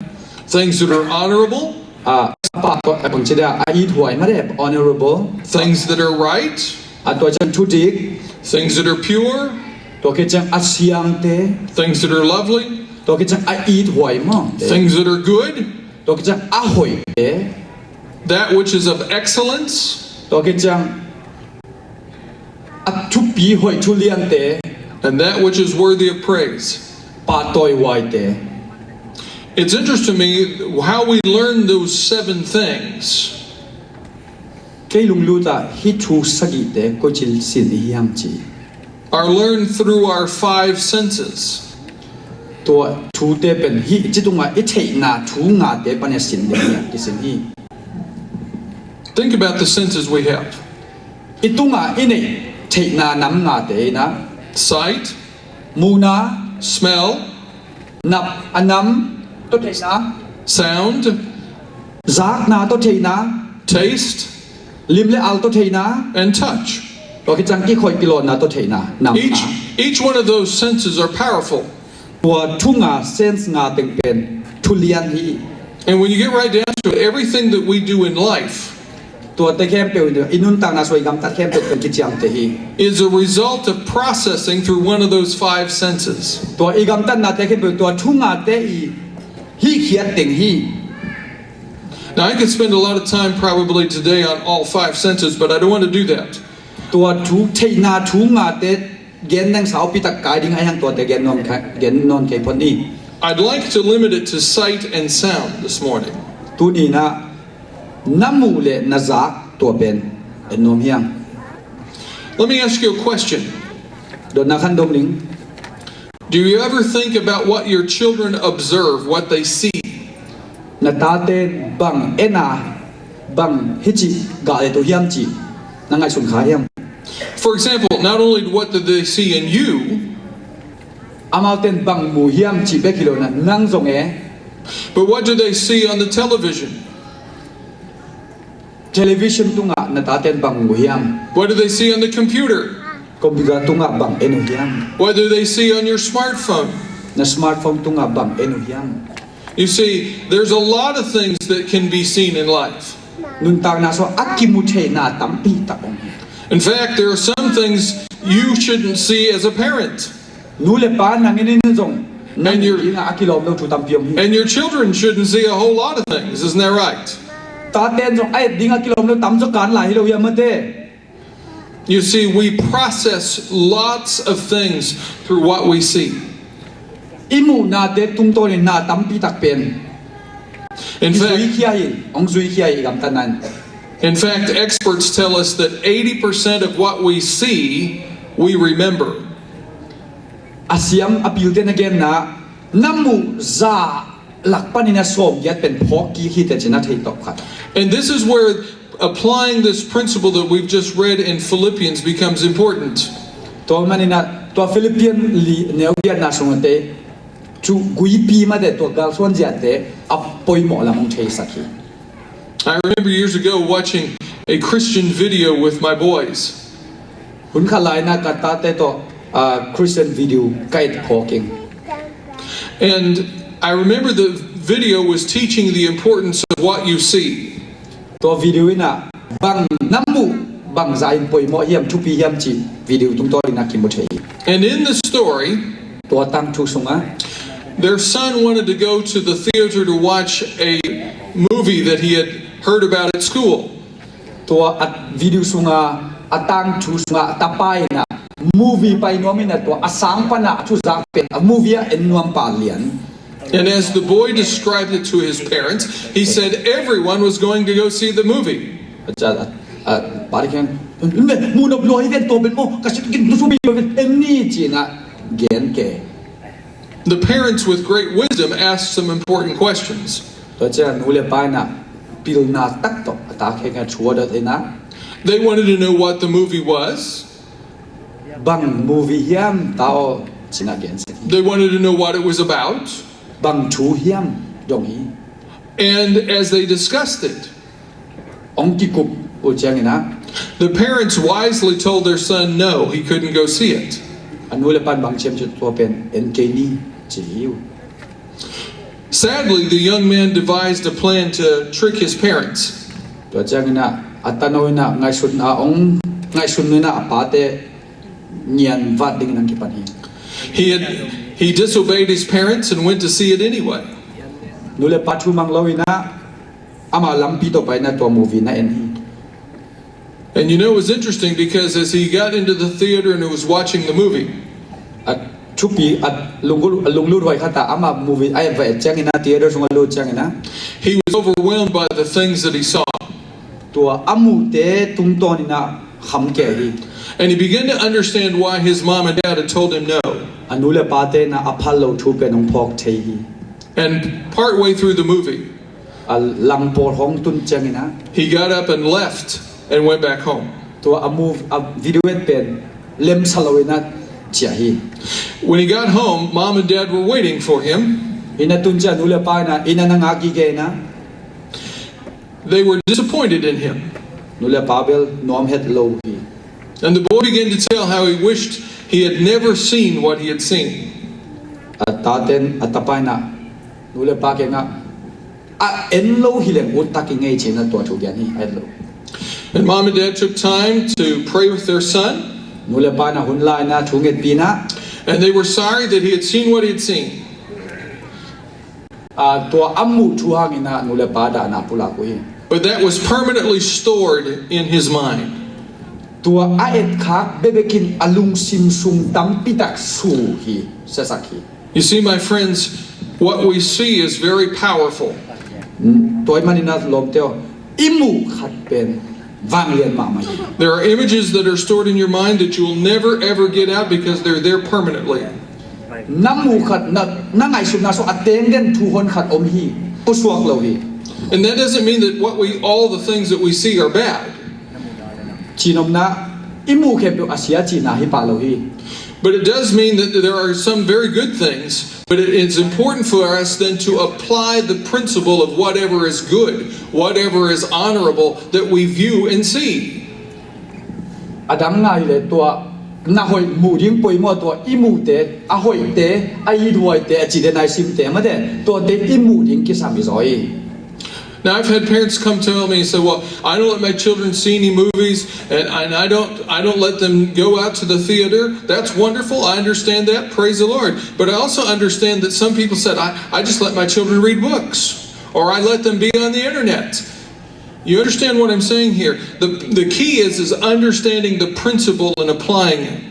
Things that are honorable. A, a pahtawi, a bangci dia, a ithuai mah dep, honorable. Things that are right. A tua ciang thudik. Things that are pure. Tua khit ciang a siangte. Things that are lovely. Tua khit ciang a ithuai mawte. Things that are good. Tua khit ciang a hoihte. That which is of excellence. Tua khit ciang a thupi hoih thu liante. And that which is worthy of praise. Pahtawihuaite. It's interesting to me how we learn those seven things. Kei lunglut ah hih thu sagihte koici sin i hiam cih are learned through our five senses. Tua thute pen hih ci tungah i theihna thu ngate pan a sin ding hi a kisin hi. Think about the senses we have. I tungah i neih theihna nam ngate in ah. Sight. Muhna. Smell. Nap a nam tawh theihna. Sound. Zakna tawh theihna. Taste. Lim le al tawh theihna. And touch. Tua khit ciang kikhoih kilawnna tawh theihna. Namna. Each, each one of those senses are powerful. Tua thu nga, sense nga teng pen thu lian hi. And when you get right down to it, everything that we do in life Tuate khempeuh in i nuntakna sung i gamtat khempeuh pen kiciamteh hi. Is a result of processing through one of those five senses. Tua i gamtatnate khempeuh tua thu ngate i hihkhiat teng hi. Now, I could spend a lot of time probably today on all five senses, but I don't want to do that. Tua thu theihna thu ngate gen neng saupi tak kai ding a hiang tuate gen nawn kha-, gen nawn kei phot ni. I'd like to limit it to sight and sound this morning. Tuni-in ah na muh le na zak tua pen en nuam hiang. Let me ask you a question. Dotna khat dong ning. Do you ever think about what your children observe, what they see? Na tate bang en a, bang hici gah et uh hiam ci na ngaihsun kha hiam? For example, not only what do they see in you, amaute bang mu hiam ci bek hi lo na nang zong e. But what do they see on the television? Television tungah na tate bang mu hiam? What do they see on the computer? Computer tungah bang en uh hiam? What do they see on your smartphone? Na smartphone tungah bang en uh hiam? You see, there's a lot of things that can be seen in life. Nuntakna sung a kimu theihna tampi tak om hi. In fact, there are some things you shouldn't see as a parent. Nu le pa nang in in zong nang dingah a kilawm lo thu tampi om hi. And your children shouldn't see a whole lot of things, isn't that right? Tate in zong a et dingah kilawm lo tam zaw kan lai hi lo hiam mate? You see, we process lots of things through what we see. I muhnate tungtawnin na tampi tak pen in fact, zuikhia hi, hong zuikhia hi i gamtatna in. In fact, experts tell us that eighty percent of what we see, we remember. A siam a pilte na genna, na muh za lak panin a sawmgiat pen phawk kik hi teh ci-in a thei tawp khat. And this is where applying this principle that we've just read in Philippians becomes important. Tua manin a tua Philippian li neu giatna sungate cu guipi mate tua galsuan ziate a poimawh lam hong theisak hi. I remember years ago watching a Christian video with my boys. Hun khat lai-in a ka tate tawh, ah, Christian video ka et phawk ing. And I remember the video was teaching the importance of what you see. Tua video in a bang na muh bangza in poimawh hiam, thupi hiam ci video tungtawnin a kimu thei hi. And in the story, tua tangthu sungah, their son wanted to go to the theater to watch a movie that he had heard about at school. Tua a video sungah, a tangthu sungah a tapa in a movie pai nuam in a tua a sang pan a thuzak pen a movie ah en nuam pa lian. And as the boy described it to his parents, he said everyone was going to go see the movie. A ca, a, a, pa ding khen, "Mu nop lua hi ven, tua pen maw, ka sit kin nusu bi lo ven, en ni," ci-in a gen kei. The parents with great wisdom asked some important questions. Tua ciang nu le pa in a pilna tak tawh a ta khengkheng thu a dot in a. They wanted to know what the movie was. Bang movie hiam ta aw ci-in a gen sek hi. They wanted to know what it was about. Bang thu hiam dong hi. And as they discussed it, hong kikup uh ciangin a, the parents wisely told their son no, he couldn't go see it. A nu le pa in bang ci hiam cih leh tua pen en kei ni ci hi uh. Sadly, the young man devised a plan to trick his parents. Tua ciangin a, a tano in a ngaihsutna hong ngaihsun in a a pate ngian vat dingin hong kipan hi. He had, he disobeyed his parents and went to see it anyway. Nu le pa thu mang lo in a, ama lampi tawh pai in a tua movie na en hi. And you know, it was interesting because as he got into the theater and was watching the movie, a thupi, a lunglut, a lunglut huai khat ah ama movie a va et ciangin a, theater sung a lut ciangin a, he was overwhelmed by the things that he saw. Tua a muhte tungtawn in a kham kei hi. And he began to understand why his mom and dad had told him no. A nu le pate in a a phal lo thu pen hong phawk thei hi. And partway through the movie, a lang pawl hong tun ciangin a, he got up and left and went back home. Tua a move, a video et pen lemsa lo in a ciah hi. When he got home, mom and dad were waiting for him. Inn a tun ciang nu le pa in a inn ah na ngak gige in a, they were disappointed in him. Nu le pa bel nuam het lo hi. And the boy began to tell how he wished he had never seen what he had seen. A taten, a tapa in a nu le pa kiangah a en lo hi leng ut tak i ngei ci-in a tua thu gen hi, a et lo. And mom and dad took time to pray with their son. Nu le pa in a hun la in a thu ngetpih in a, and they were sorry that he had seen what he had seen. A tua a muh thu hangin a nu le pa dahna pulak uh hi. But that was permanently stored in his mind. Tua a etkhak bekbek in a lungsim sung tampi tak su hi, siasak hi. You see, my friends, what we see is very powerful. Tua ahih manin a lawmte aw, i muh khat pen vanglian mahmah hi. There are images that are stored in your mind that you will never ever get out because they're there permanently. Na muh khat, na, na ngaihsutna sung a tengden thu honkhat om hi. Pusuak lo hi. And that doesn't mean that what we, all the things that we see are bad. Cinomna, i muh khempeuh a sia cihna hi pah lo hi. But it does mean that there are some very good things, but it is important for us then to apply the principle of whatever is good, whatever is honorable, that we view and see. A dang ngai le tua na hoih muh ding poimaw, tua i muhte a hoihte, a ithuaite, a cihte nai simte mate, tuate i muh ding kisam hi zaw hi. Now, I've had parents come tell me and say, "Well, I don't let my children see any movies, and, and I don't, I don't let them go out to the theater." That's wonderful. I understand that. Praise the Lord. But I also understand that some people said, "I, I just let my children read books, or I let them be on the internet." You understand what I'm saying here? The, the key is, is understanding the principle and applying it.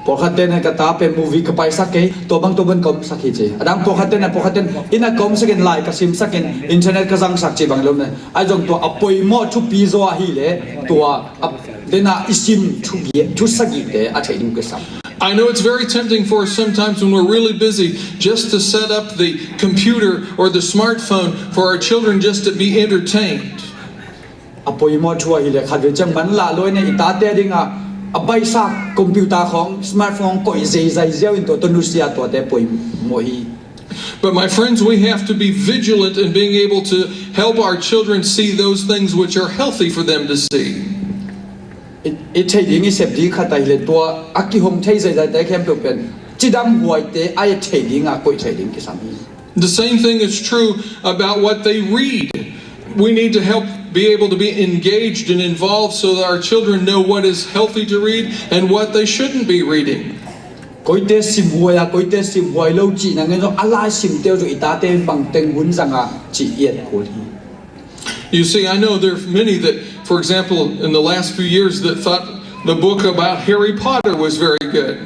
Pawlkhatte na ka ta pen movie ka paisak kei, tua bang tua bang ka omsak hi ci. A dang pawlkhatte na, pawlkhatte na, inn ah ka omsak in, lai ka simsak in, internet ka zangsak ci bang lo na. Ahi zong tua a poimaw thupi zaw ahi le, tua a, dena i sim thu bia, thu sagihte a theih ding kisam. I know it's very tempting for us sometimes when we're really busy just to set up the computer or the smartphone for our children just to be entertained. A poimaw thu ahi le khatvei ciang man lah lo in i tate ding a, a baihsa computer khawng, smartphone khawng koih zeizai ziau in tua tua nusia tuate poimaw hi. But my friends, we have to be vigilant in being able to help our children see those things which are healthy for them to see. I, i theih ding, i sep ding khat ahi le tua a kihong thei zeizai te khempeuh pen cidam huaite a i theih ding a koih theih ding kisam hi. The same thing is true about what they read. We need to help be able to be engaged and involved so that our children know what is healthy to read and what they shouldn't be reading. Koite sim huai a, koite sim huai lo cih nangin zong a lai simte uh zong i tate in bang teng hun zang a cih i et kul hi. You see, I know there are many that, for example, in the last few years that thought the book about Harry Potter was very good.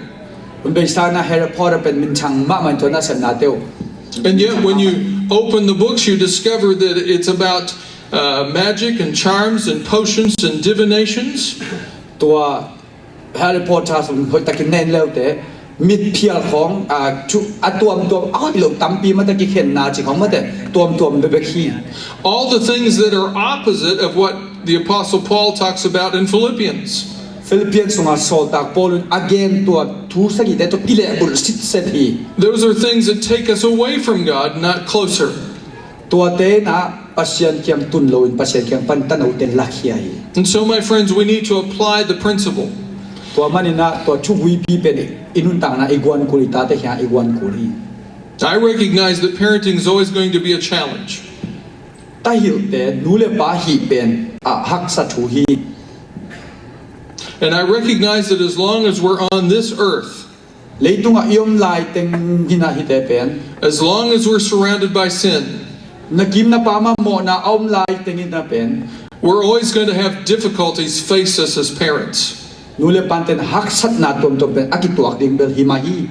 Hun beisa na Harry Potter pen minthang mahmah in tua nasepnate uh. And yet, when you open the books, you discover that it's about, uh, magic and charms and potions and divinations. Tua Harry Potter sung hoih takin na en leute, mitphial khawng, a, thu, a tuamtuam, a hoih lo tampi mate, kikhenna ci khawng mate, tuamtuam bekbek hi. All the things that are opposite of what the Apostle Paul talks about in Philippians. Philippians sunga sawltak Paul in a gen tua thu sagihte tawh kilehbulh sitset hi. Those are things that take us away from God, not closer. Tuate in ah Pasian kiang tun loin Pasian kiang pan tanote lakhia hi. And so, my friends, we need to apply the principle. Tua manin ah tua thubuipi pen i nuntakna i guan kul, i tate kiang i guan kul hi. I recognize that parenting is always going to be a challenge. Tahilhte, nu le pa hih pen a haksa thu hi. And I recognize that as long as we're on this earth, leitungah i om lai teng hi in ah hihte pen, as long as we're surrounded by sin, na kim na pam ah mawhna a om lai teng hi in ah pen, we're always going to have difficulties face us as parents. Nu le pate in haksatna tuamtuam pen a kituak ding bel hi mah hi.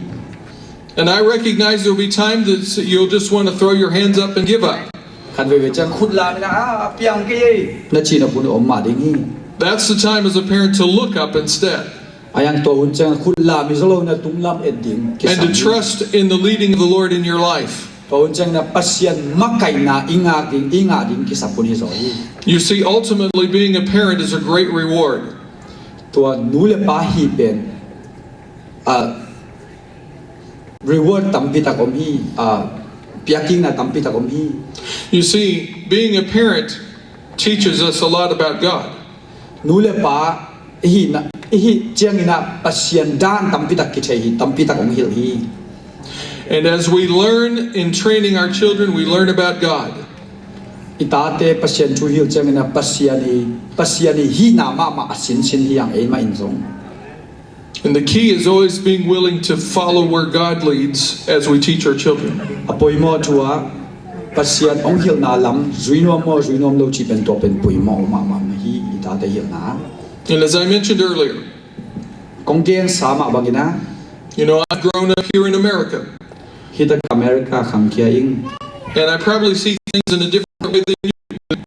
And I recognize there'll be time that you'll just want to throw your hands up and give up. Khat veivei ciang khut lam in ah, "A, a piang kei ei," na cih na hun om mah ding hi. That's the time as a parent to look up instead. Ahi hang tua hun ciang khut lam hi zaw lo in ah tunglam et ding kisam hi. And to trust in the leading of the Lord in your life. Tua hun ciang in ah Pasian makaihna i ngak ding, i ngah ding kisam hun hi zaw hi. You see, ultimately, being a parent is a great reward. Tua nu le pa hih pen, a, reward tampi tak om hi, a, piakkikna tampi tak om hi. You see, being a parent teaches us a lot about God. Nu le pa i hih na, i hih ciangin ah Pasian dan tampi tak kithei hi, tampi tak hong hilh hi. And as we learn in training our children, we learn about God. I tate Pasian thu hilh ciangin ah Pasian i, Pasian i hihna mahmah a sinsin hi hang, eimah in zong. And the key is always being willing to follow where God leads as we teach our children. A poimaw thu ah Pasian hong hilhna lam zui nuam maw, zui nuam lo cih pen tua pen poimaw mahmah hi, i tate hilhna. And as I mentioned earlier, kong gensa mah bangin ah, you know, I've grown up here in America. Hih tak America khangkhia ing. And I probably see things in a different way than you.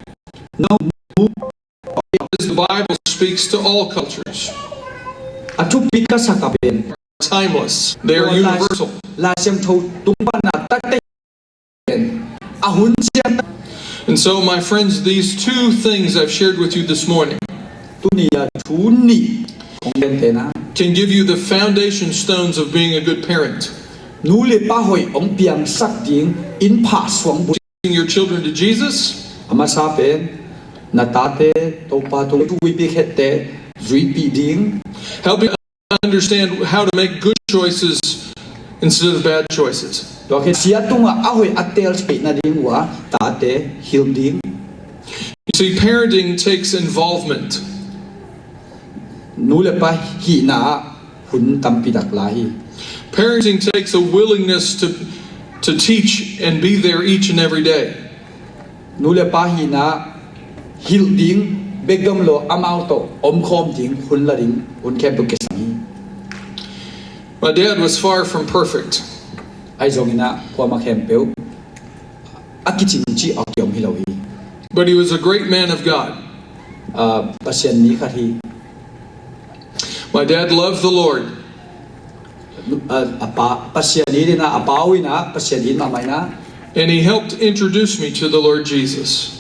No, mu Because the Bible speaks to all cultures. A thupi ka sak a pen. Timeless. They are universal. Lai Siangtho tung pan a taktak a hun ciang. And so, my friends, these two things I've shared with you this morning. Tuni a thu nih kong gen tena. Can give you the foundation stones of being a good parent. Nu le pa hoih hong piangsak ding inn phah suang bu. Your children to Jesus. A masa pen na tate Topa tung tuipi khette zuipi ding. Helping understand how to make good choices instead of bad choices. Tua khe sia tunga a hoih a tel spih na ding ua tate hilh ding. You see, parenting takes involvement. Nu le pa hihna ah hun tampi tak lai hi. Parenting takes a willingness to, to teach and be there each and every day. Nu le pa hihna hilh ding bek dom lo amau tawh omkhawm ding hun la ding hun khempeuh kisam hi. My dad was far from perfect. Ahi zongin ah kuamah khempeuh a kicing cih a kiom hi lo hi. But he was a great man of God. Ah, Pasian mi khat hi. My dad loved the Lord. Ah, a pa, Pasian it in ah, a pa uh in ah, Pasian it mahmah in ah. And he helped introduce me to the Lord Jesus.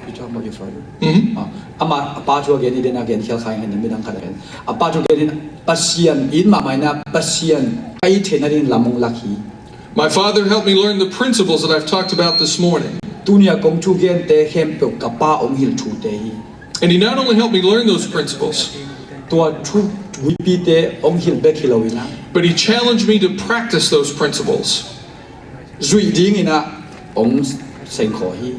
You talking about your father? Mm-hmm. Ah, ama, a pa thu a gen it in ah, gen khial kha in ah, midang khat a gen. A pa thu gen in ah, Pasian it mahmah in ah, Pasian ka it theihna ding lam hong lak hi. My father helped me learn the principles that I've talked about this morning. Tuni a kong thugente khempeuh ka pa hong hilh thute hi. And he not only helped me learn those principles, tua thu huipite hong hilh bek hi lo in ah, but he challenged me to practice those principles. Zuih dingin ah hong sengkhawh hi.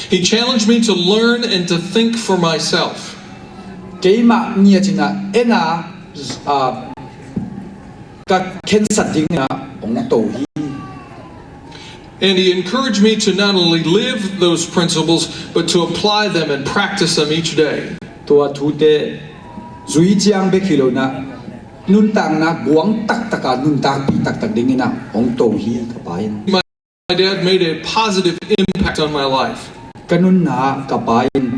He challenged me to learn and to think for myself. Keimah ngiat in ah en a, ah, ka khensat dingin ah hong to hi. And he encouraged me to not only live those principles, but to apply them and practice them each day. Tua thute zui ciang bek hi lo in ah nuntakna guang taktak a nuntakpih taktak dingin ah hong to hi ka pa in. My dad made a positive impact on my life. Ka nunna ah ka pa in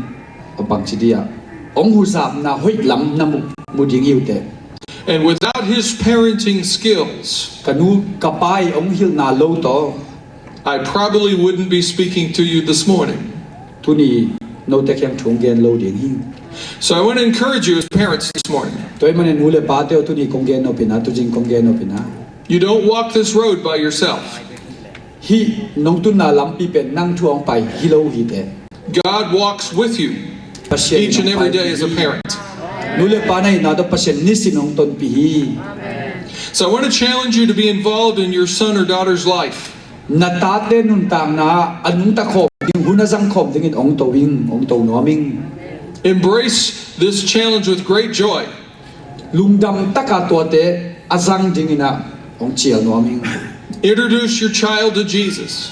a bangci dia hong huzapna hoih lam na mu, mu ding hi uh teh. And without his parenting skills, ka nu ka pa i hong hilhna lo tawh, I probably wouldn't be speaking to you this morning. Tuni note kiang thu hong gen lo ding hi. So I want to encourage you as parents this morning. Tua ahih manin nu le pate aw, tuni kong gen nop in ah, tuzing kong gen nop in ah, you don't walk this road by yourself. Hih nong tunna lampi pen nang thu hong pai hi lo hi teh. God walks with you each and every day as a parent. Nu le pa na hihna tawh Pasian nisim hong tonpih hi. So I want to challenge you to be involved in your son or daughter's life. Na tate nuntakna ah a nungta khawm ding, hun a zang khawm dingin hong to ing, hong to nuam ing. Embrace this challenge with great joy. Lungdam taka tuate a zang dingin ah hong cial nuam ing. Introduce your child to Jesus.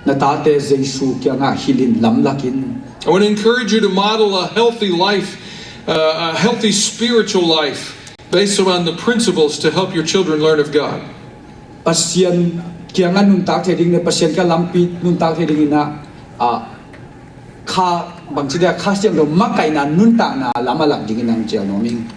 Na tate Jesu kiangah hilhin lamlak in. I want to encourage you to model a healthy life, uh, a healthy spiritual life based on the principles to help your children learn of God. Pasian kiangah nuntak thei ding le Pasian ka lampi nuntak thei dingin ah, ah, kha, bangci dia, Kha Siangtho makaihna nuntakna lam a lak dingin hong cial nuam ing.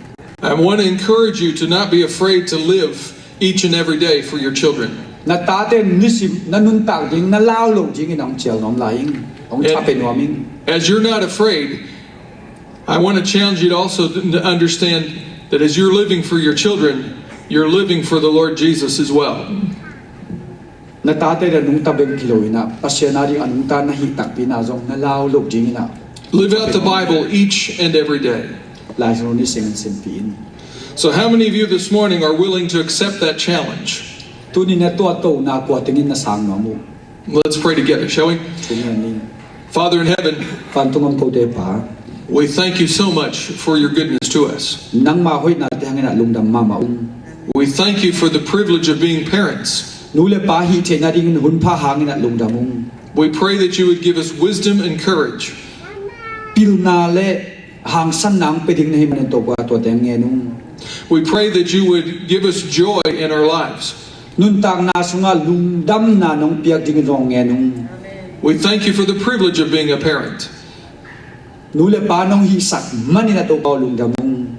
I want to encourage you to not be afraid to live each and every day for your children. Na tate nisim na nuntak ding, na lau lo dingin hong cial nuam lai ing, hong tha pe nuam ing. As you're not afraid, I want to challenge you to also to understand that as you're living for your children, you're living for the Lord Jesus as well. Na tate a nungta bek hi lo in ah, Pasian a ding a nungta na hih takpi in ah zong na lau lo dingin ah. Live out the Bible each and every day. Lai Siangtho nisim in simpih in. So how many of you this morning are willing to accept that challenge? Tuni na tua tona kua tengin na sang nuam uh? Let's pray together, shall we? Thu ngen ni. Father in heaven, vantung a om kote Pa, we thank you so much for your goodness to us. Nangma hoihnate hangin ah lungdam mahmah ung. We thank you for the privilege of being parents. Nu le pa hih theihna dingin hun pha hangin ah lungdam ung. We pray that you would give us wisdom and courage. Pilna le hangsanna hong pia ding na hih manin Topa tuate hong ngen ung. We pray that you would give us joy in our lives. Nuntakna sungah lungdamna nong piak dingin zong hong ngen ung. We thank you for the privilege of being a parent. Nu le pa nong hihsak manin ah Topa aw lungdam ung.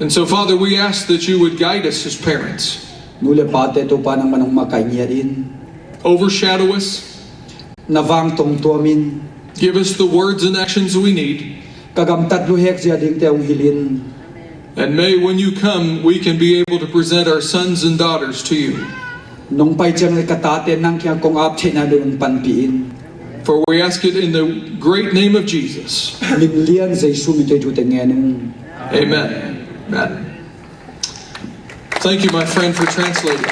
And so, Father, we ask that you would guide us as parents. Nu le pate, Topa nangman hong makaih ngiat in. Overshadow us. Na vang tongtuam in. Give us the words and actions we need. Ka gamtat luhek zia dingte hong hilh in. And may, when you come, we can be able to present our sons and daughters to you. Nong pai ciang le ka tate nang kiang kong ap theihna ding hong panpih in. For we ask it in the great name of Jesus. Min lian Jesu min tawh i thute ngen ung. Amen. Amen. Thank you, my friend, for translating.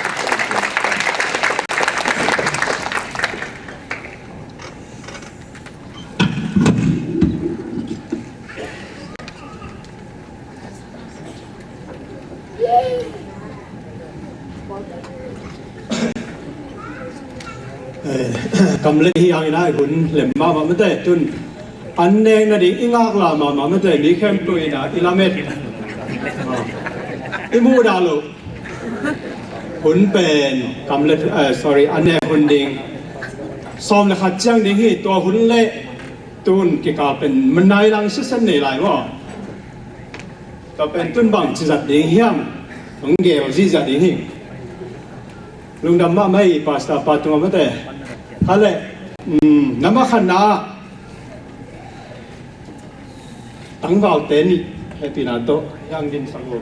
Eh, kamlet hi hangin a hun lem mahmah mate, tun an nek nading i ngaklah mahmah mate, mi khempeuh in a i lamet. Ah. I muhdah loh hun pen kamlet, eh, sorry, an nek hun ding sawm le khat ciang ding hi. Tua hun le tun kikal pen manai lang sisen nei lai maw? Tua pen tun bangci zat ding hiam? Hong gel zihziah ding hi. Lungdam mahmah hi, Pastor pa tungah mate. Kha le, um, na makhanna ah tangvalte nih hehpihna tawh hiang din sak uh.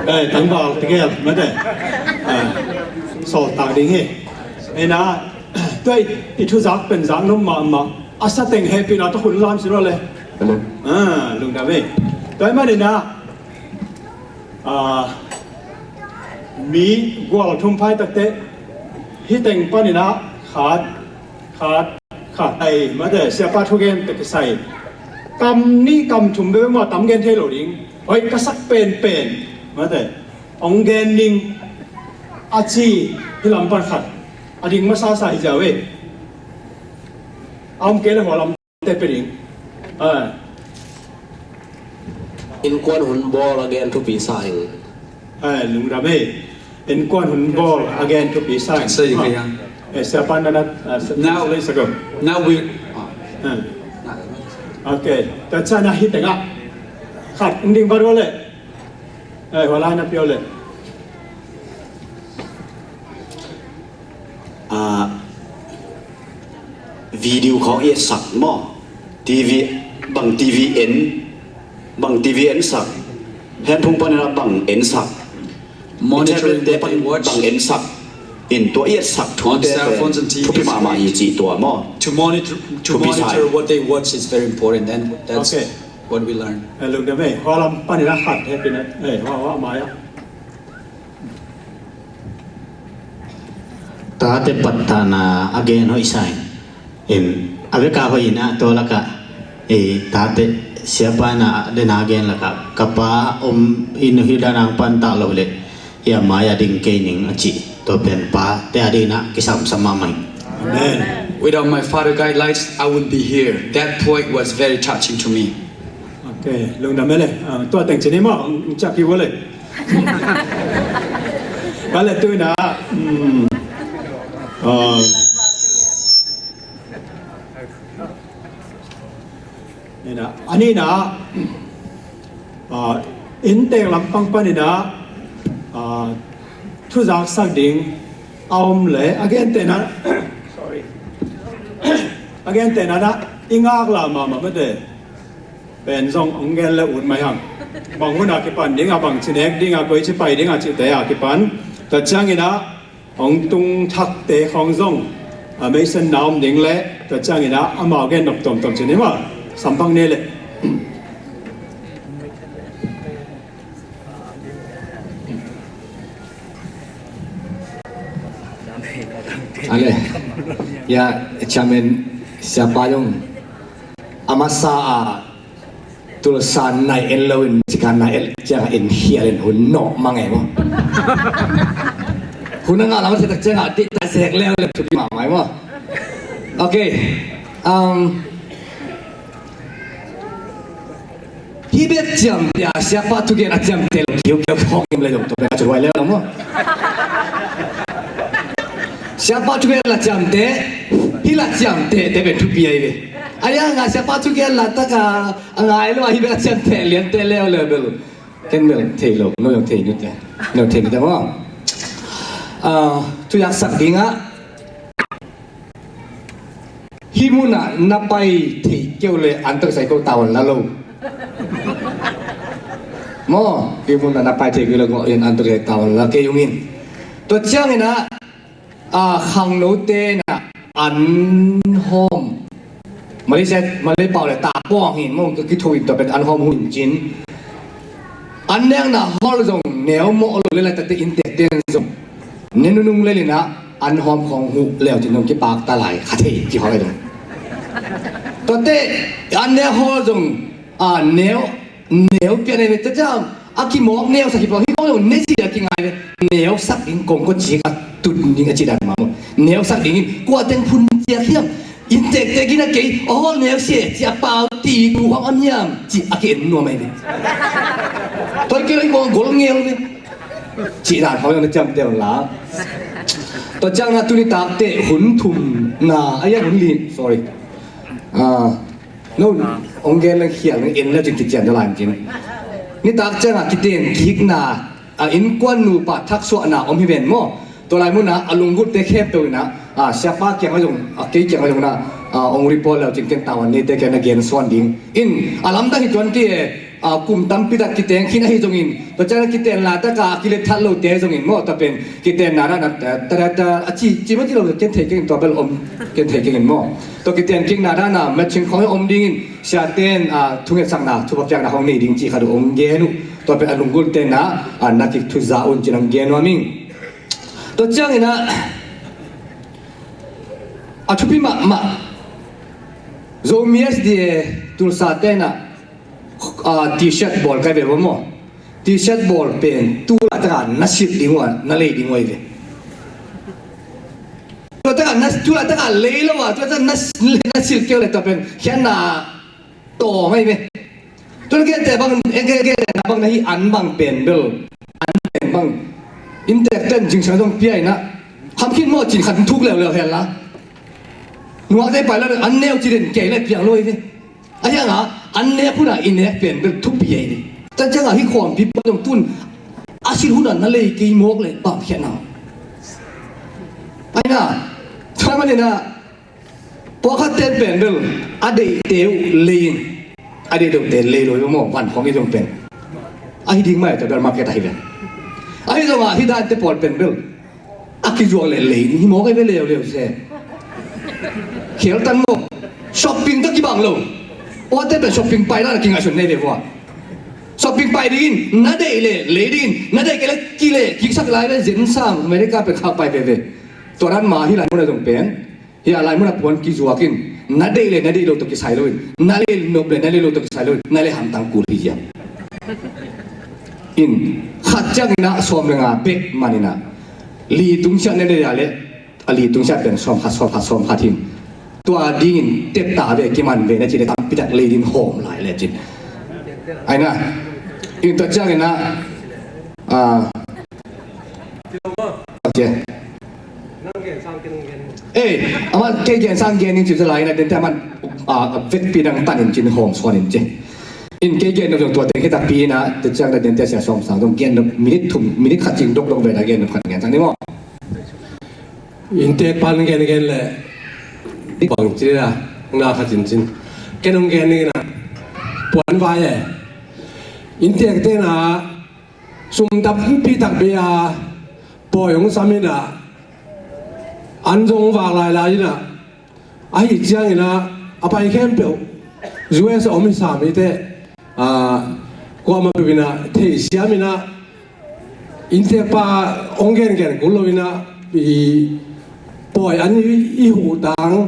Eh, tangval tegel mate. Ah, sawltak ding hi. Ina, tua i, i thuzak pen zak nop mahmah. A sa teng hehpihna tawh hun lam si lo le. Hello. Ah, lungdam hi. Tua i manin a, ah, mi gual thum phai takte hih teng panin a khat, khat, khat. Ai, mate, siapa thugen tawh kisai. Kam nih kam thum bek maw, tam gen thei lo ding. Hoih ka sak penpen. Mate, hong gen ning a ci hih lam pan khat. A ding masasa hi ziau e. A om kei le hua lam te pe ding. Ah. Innkuan hun bawl a gen thupi sa ing. Ah, lungdam e. Innkuan hun bawl a gen thupi sa ing. Sa ing, ah. Eh, siapa na na, ah, sa-, now, sa-, sa-, now we, ah. Ah. Okay. Tua ciang a hih tengah khat hong ding vat uh le. Eh, hua lai na pia uh le. Ah, video khawng i etsak maw? TV, bang TV en, bang TV ensak? Handphone panin a bang ensak? Monitoring what they watch. Bang ensak? In tua i etsak thute pen thupi mahmah hi cih tua maw? To monitor, to monitor what they watch is very important, and that's what we learn. Eh, lungdam e, hua lam panin a khat hehpihna, eh, hua, hua mai ah. Tate pattahna a gen hoih sa ing. In, a vek a hoih in a tua lakah, eh, tate siapa na le na gen lakah ka pa om in, hih dan a hong pan tak loh leh hih a mai a ding kei ning a cih. Tua pen pate a dingin a kisamsam mahmah ing. Amen. Without my father guidelines, I wouldn't be here. That point was very touching to me. Okay, lungdam e le. Ah, tua teng ci ni maw, hong ciah kik uh le. Ka le tu in a, um, ah, ni na, a ni na, ah, inntek lampang panin a, ah, thuzaksak ding a om le, a gentehna, sorry. A gentehna na, i ngaklah mahmah mate. Pen zong hong gen le ut mai hang. Bang hun a kipan ding a, bang ci nek ding a, koi ci pai ding a cihte a kipan. Tua ciangin a, hong tung thakte khawng zong a meisen na om ding le, tua ciangin a, amau gen nop tuamtuam ci ni maw. Sampang ni le. Ale, ya, chairman, siapa zong a masa a tulsa nai en lo in, cika nai en ciang en hial in hun nawh mang e maw. Hun a ngah lam a si tak ciang a dih ta sek leu le thupi mahmah e maw. Okay. Um, Hih bek ciamteh a siapa thugen a ciamteh lo kiukiau khawng in le zong tua bek a cuai lel lo maw? Siapa thugen la ciamteh, hih la ciamteh te pen thupi ahi ve. A yang a siapa thugen la taka a ngai lo a hih bek a ciamteh liante leuleu bel ken bel thei lo, no zong thei nute, no thei nute maw? Thuyak sak dingah hih munah na pai thei keu le an tok sai ko tawn la lo. Maw, hih munah na pai thei keu le ko in an tok sai tawn la kei ung in. Tua cianginah a khangnote na an hawm Malaysia, Malay pau le ta pawng hin maw ka kitho in tua pen an hawm hun cin. An nekna hall zong neu mawh lo le laitakte inntekte zong ne nunung lelinah an hawm khawng huh leu cin zong kipakta lai kha thei kihawk ai dong. Tuate an nek hall zong a neu neu pian ai ve tacam a kimawk neusak hi pawh hi kong zong ne ci a kingai ve. Neusak ding kong ko cik a tut ding a ci dan mah maw? Neusak dingin kua teng phun ciak hiam? Inntekte gina kei aw neu sia ci a pau ti ku hong a miam ci a ki en nuam ai ve. Toi kei lo i kong gol ngel ve. Ci dan hong na ciam teu la. Tua ciang na tuni takte hun thum na a ya hun li, sorry. No, ong gen leng khial leng en le cin kician da lai cin. Nitak ciang a kiten kikna a innkuan nupa thaksuahna om hi ven maw? Tua lai munah a lunggulhte khempeuh inah a siapa kiang a zong a kei kiang a zong inah a ong report leu cin ken tau an neite kiang na gen suan ding in a lamdang hi tuan ki e. Kum tampi tak kiteng khin ahi zongin tua ciang a kiten laitaka a kilet that lote zongin maw tua pen kiten na dan a ci ci maw ci lo ken thei kengin tua bel om ken thei kengin maw? Tua kiten kikna dana matching khawng hi om dingin siaten thungetsakna thupha piakna hong nei ding ci khat uh hong gen uh. Tua pen a lunggulhte na na kik thuza un cin hong gen nuam ing. Tua cianginah a thupi mahmah Zomi S D A Tulsa tenah t-shirt bawl kai ve maw? T-shirt bawl pen tu laitaka na silh ding uh na lei ding uh ahi ve. Tua taka na tu la taka lei lo a tua taka na na sil keu le tua pen khian na to mai ve. Tu la gen te bang en gen gen na bang na hi an bang pen bel an pen bang in tek ten jing sang dong pia ina kham khin mo cin khat thuk leu leu hel la. Nuak te pai la an neu ci den kei le piang lo i ve. A hiang a an nek hun a i nek pen bel thupi ei ni. Tan ciang a hi khawmpi pan dong tun a sil hun a na lei kei mawk le bang khian a. Ai na, thaman ina pawlkhat ten pen bel a deihte uh lei in a deih deuhte lei lo i maw van khawng i zong pen. A hi ding mai ta bel market a hi ven. A hi zong a hi dan te pawl pen bel a kizuak le lei ding hi mawk ei ve leuleu se. Khial tan maw? Shopping ka kibang lo. Awte pen shopping pai la na kingaihsun nei ve vua. Shopping pai dingin na deih le lei dingin na deih kei le kile kiksak lai ve zen sam America pen khak pai veve. Tua dan ma hi lai mun a zong pen hi a lai mun a puan kizuak in na deih le na deih lo tawh kisai lo in na lei nop le na lei lo tawh kisai lo in na lei hamtang kul hi hiam? In khat ciangin ah sawm le nga bek manin ah li tungsiah na deih a le a li tungsiah pen sawm khat sawm khat sawm khat hin tua dingin tep ta ve kiman ve na ci le tampi tak lei din hawm lai le cin. Aina in tua ciangin ah Ei, aman kei gen sang gen in cin lai na den te aman a vekpi dang tan in cin hawm suan in cin. In kei gen dok zong tua teng hi takpi ina te ciang na den te sia sawm sang zong gen dok minit thum minit khat cin dok dok ve na gen dok khat gen sang ni maw? Inntek pan gen gen le bang cin na khat cin cin. Ken hong gen ina puan vai e. Inntek te na sum tampi tak bei a pawi hong sam inah an zong vak lailai inah ahi cianginah a pai khempeuh U S a om hi sam hi teh kuamah peuh inah theisiam inah inntekpa hong gengen kul lo inah i pawi an i huhtang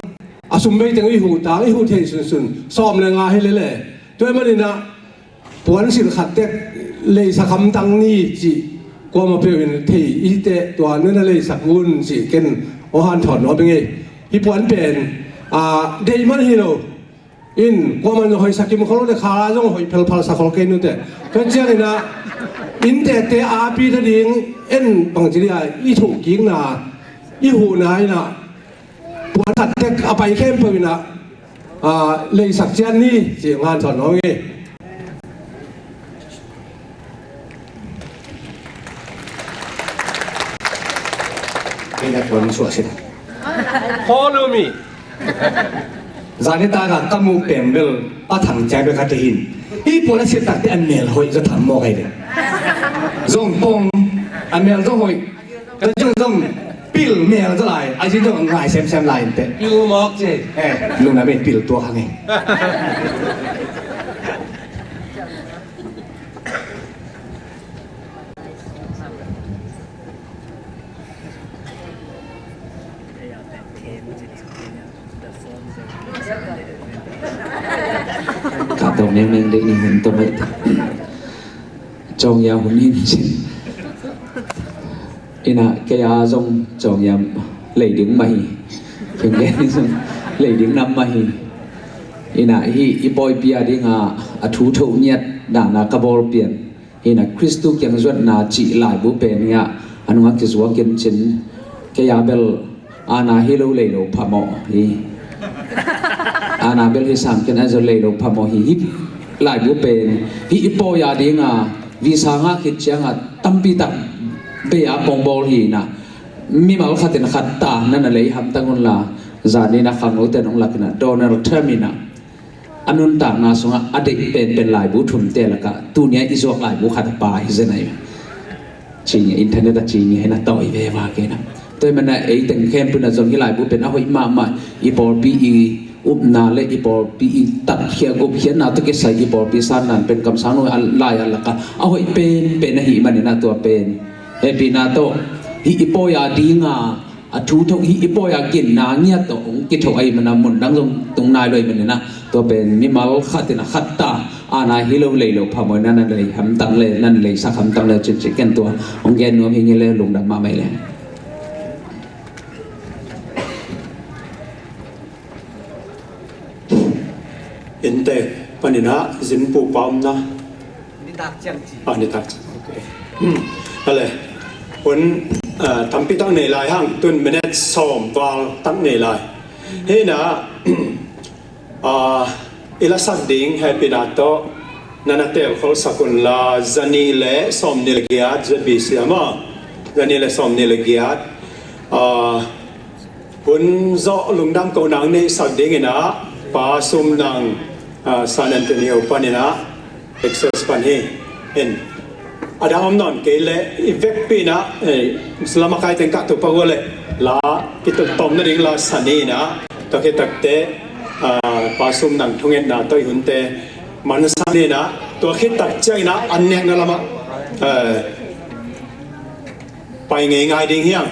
a sum bei teng i huhtang i huh thei sunsun sawm le nga hi lele tua maninah puansilh khat tek leisak hamtang ni cih kuamah peuh in thei i teh tua nena leisak un cih ken aw hanthawn nuam i ngei. Hi puan pen a deih man hi lo In kuaman zong hoihsak kim khol lo le, khala zong hoih phelphal sa khol kei nute. Tua ciangin ah, inn tete a pi ta ding, en bang ci dia, i thuhkikna, i huhna in ah, puan khat tek a pai khempeuh in ah, ah, leisak ciat ni, ci ngan thawn hong hi. Kei na tuan suak sin. Follow me. Zanitak a ka mu peng bel Pa Thang Ciang bek ka te hin. Hih puan a sit takte a mel hoih zaw tham mawk ai ve. Zong pong a mel zong hoih. Ka zong zong pil mel zaw lai. A zin zong ngai semsem lai in te. Pil mawk ce. Eh, lungdam in pil tuak hang e. Ka tawh nengmeng dei ni hun tawh maih te. Cawngya hun in cin. Ina kei a zong cawngya lei ding mah hi. Kei gen ni zong lei ding nam mah hi. Ina hih i pawipi a dinga a thu tho ngiat dana ka bawl pian. Hina Khristu kiang zuatna cih laibu pen hi a, a nungah kizuak in cin, kei a bel ana hi lo lei lo phamawh hi. Ana bel hi sang ken a zo lei lo phamawh hi. Hih laibu pen, hih i pawi a dinga visa ngah khit cianga tampi tak bei a kong bawl hi na. Mimal khatin khat ta na na lei hamtang unla, zanin a khangnote nong lakin a Donald Trump in a a nuntakna sungah a deih penpen laibu thumte lakah tunia i zuak laibu khat a pa hi zen ahi. Cing internet a cing hi na tawi ve va kei na. Tua hi mana ei teng khempeuh na zong hi laibu pen a hoih mahmah i pawlpi i upna le i pawlpi i tatkhia gupkhiatna tawh kisai i pawlpi sandan pen kamsang nung a lai a lakah a hoih penpen ahi manin a tua pen hehpihna tawh hih i pawi a dinga a thu tho hi i pawi a ginna ngiat tawh hong kitho ahi mana mun dang zong tung nai lo ahi manina tua pen mimal khatin a khat ta ana hi lo lei lo phamawina nan lei hamtang le nan lei sak hamtang le cin cin ken tua hong gen nuam hi ngi le lungdam mahmah le. Innte panin ah zin pu pa omna. Nitak ciang ci. Ah, nitak ciang. Ok. Hmm. Hale. Hun, ah, tampi tak nei lai hang, tun minute sawm val tak nei lai. Hina, ah, i lasak ding hehpihna tawh na na telkholsak unla, zani le sawmni le giat, Z B C ama. Zani le sawmni le giat. Ah, hun zawh lungdam ko nang neihsak dingin ah Pa Sum Nang, ah, San Antonio panin ah Texas pan hi. In a dang om nawn kei leh i vekpi in ah, eh, lamakai teng kah tu pa gua leh la kitut tawm nading la sa ni in ah tua khit takte, ah, Pa Sum Nang thungetna tawh i hunte mansa ni in ah tua khit tak ciangin ah an nekna lamah, eh, pai ngei ngai ding hiang.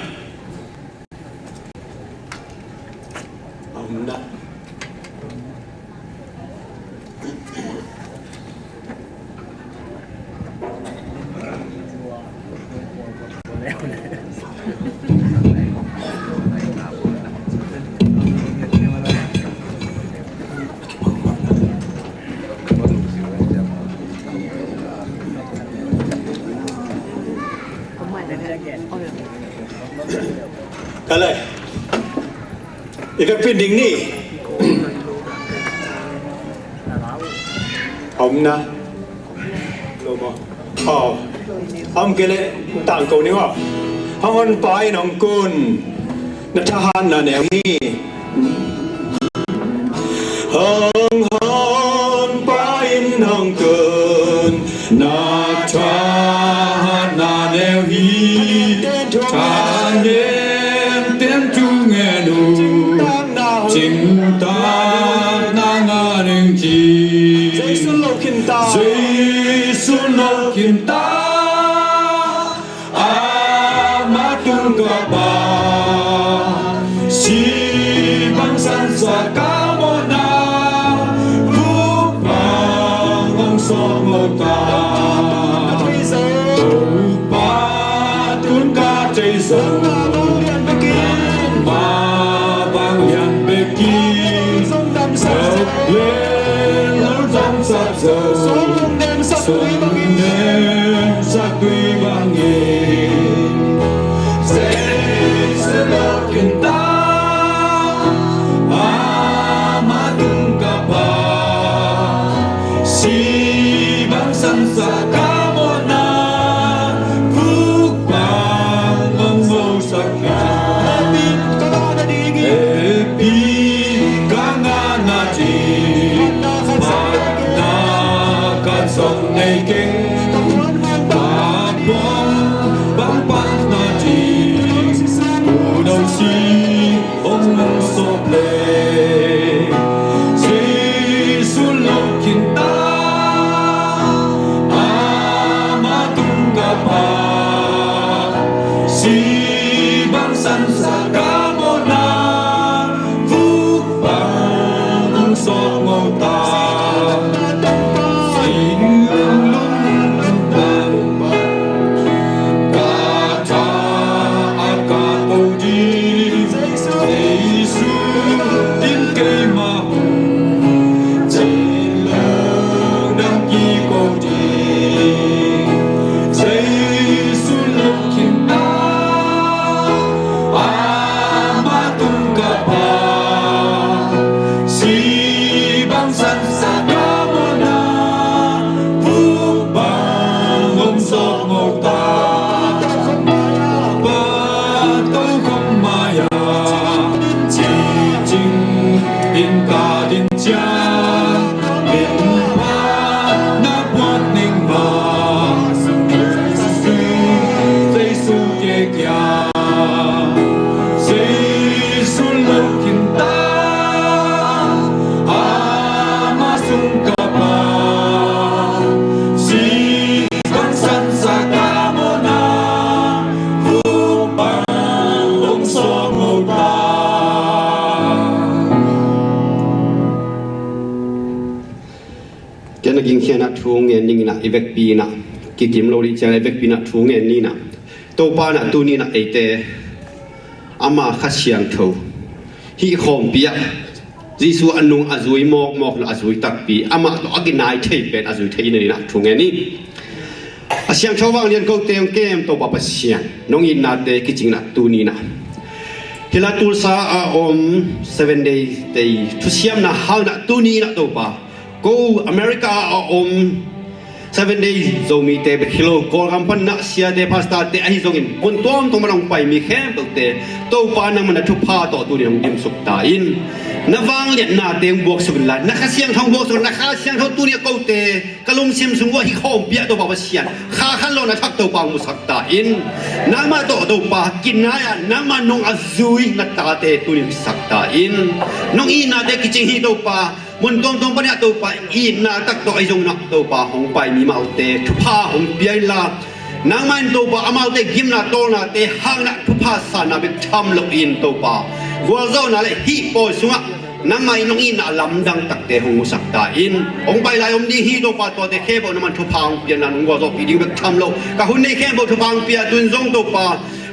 Ka le. I vekpi in ding ni. Om na. Lo mo. Aw. Om kei leh tangko ni aw. Hong honpa in hong kun. Na thahatna neu hi. Hong honpa in hong kun. Na thahatna neu hi. Thanem ten thu ngen uh. Cingtak na nga ning ci. Jesu lo khinta. Jesu lo khinta. Amah tung ka pa. Si bang san sa ka mawhna. Vuk bang hong sawk lo ta. Topa tun ka thei zo. Nangmah bang lian bekin. Nangmah bang lian bekin. Zong dam sa. Zong le. Si bang sansa ka mawhna, vuk bang hong sawk ngol ta. Sing lung bang ka tha a ka ko ding. Jesu in keima hong cih leng dang kiko ding. Jesu lo khin ta, ama tung ka pha. Si bang sansa ka mawhna, vuk bang hong sawk ngol ta. Pa to khong maya, ci cing in ka din ciang, min pha na puat ning ma. Jesu ke kia, Jesu lo khin ta, ama sung ka pha. Si bang sansa ka mawhna, vuk bang hong sawk ngol ta. Ken a gingkhiatna thu ngen ning in ah, i vekpi in ah, kikim lo ding ciang i vekpi in ah thu ngen ning in ah, Topa in ah tuni in ah eite ama Kha Siangtho hih khawmpi ah Jesu a nung a zui mawkmawk lo, a zui takpi, amah tawh a kinai thei pen a zui thei in ah thu ngen ni. A siangtho vanglian kote hong kem Topa Pasian, nong itnate kicing in ah tuni in ah, hih lai Tulsa a om Seven Day te thusiamna hang in ah tuni in ah Topa, ko America a om Seven Day Zomite bek hi lo, Kawlgam pan na siate, pastorte ahi zongin, mun tuamtuam pan hong pai mi khempeuhte Topa nangmah na thupha tawh tuni hong dimsuk ta in. Na vangliatnate hong buaksuk in la, na Kha Siangtho hong buaksuk, na Kha Siangtho tuni a kote ka lungsim sung uah hih khawmpi ah Topa Pasian, kha khan lo na thak Topa hong musak ta in. Nangmah tawh Topa kinai ah nangmah nung a zui na tate tuni hong sak ta in. Nong itnate kicing hi Topa, mun tuamtuam pan ah Topa, itna tak tawh ahi zongin ah Topa hong pai mi amau te thupha hong pia in la, nangmah in Topa amaute gimna tawlnate hang in ah thupha sanna bek tham loin Topa, gualzawhna le hih pawi sungah nangmah in nong itna lamdang takte hong musak ta in. Hong pai lai om ding hi Topa, tuate khempeuh nangmah in thupha hong pia in la, nong gualzawhpih ding bek tham lo, ka hun neih khempeuh thupha hong pia, tu in zong Topa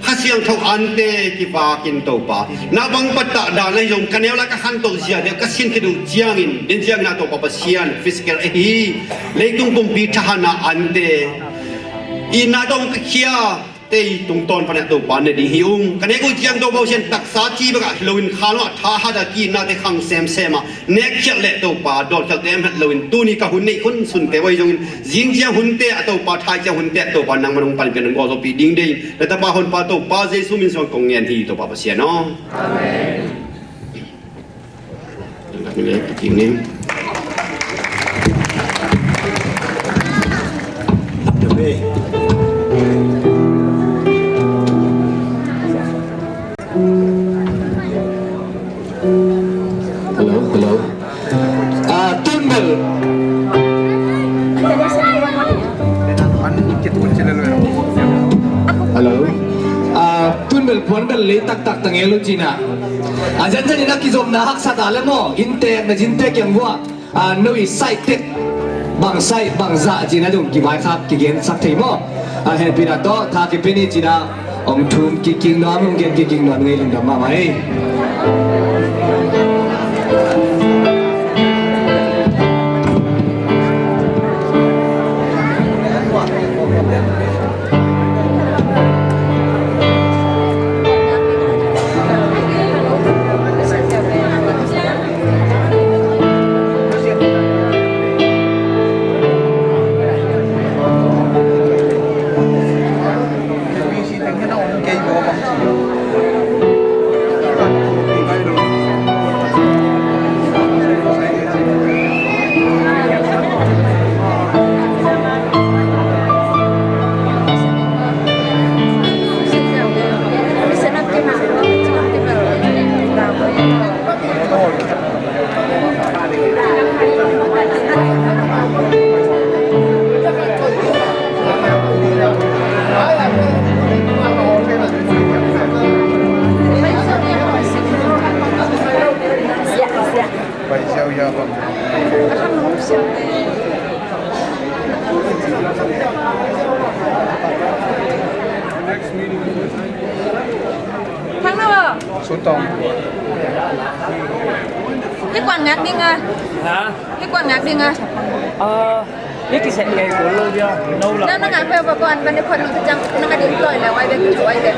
Kha Siangtho ante kivak in Topa, naupang pattah dan ahi zong ka neu lai ka khantoh zia deuh ka sin khit uh ciangin, den ciangin ah Topa Pasian, physical ahi leitung pumpi thahatna ante, itna tawh hong piakhia te tungtawn pan ah Topa ne ding hi ung. Ka nek uh ciang Topa Pasian, taksa ci bek ah hi loin kha lo ah thahat a ki-itnate khang semsem ah nekkhiat le Topa, dawnkhialte em het loin tuni ka hun neih hun sunte uh ahi zongin, zing ciang hunte ah Topa, thai ciang hunte ah Topa nangmah hong panpih in, hong gualzawhpih ding deih in, na Tapa Honpa Topa Jesu min suang kong ngen hi Topa Pasian aw. Amen. Hello, hello. Ah, tun bel. Hello. Ah, tun bel puan bel lei taktak ta ngel lo cin ah. A zanzan in a kizopna haksa ta le maw, inntek na zintek kiang uah, a, no i saih tek, bang saih bang zah cih na dong kivaikhak kigensak thei maw? A, hehpihna tawh tha kipia ni cih na hong thum kik kik nuam, hong gen kik kik nuam ing ei, lungdam mahmah ei. Sutong. Hih kuan ngak ding a. Ha? Hih kuan ngak ding a. Ah, hih kiseh kei kul lo dia. No la. Na, na ngak pe ba kuan ba ne phot nung cang, na ngak ding loi le wai be ku wai be.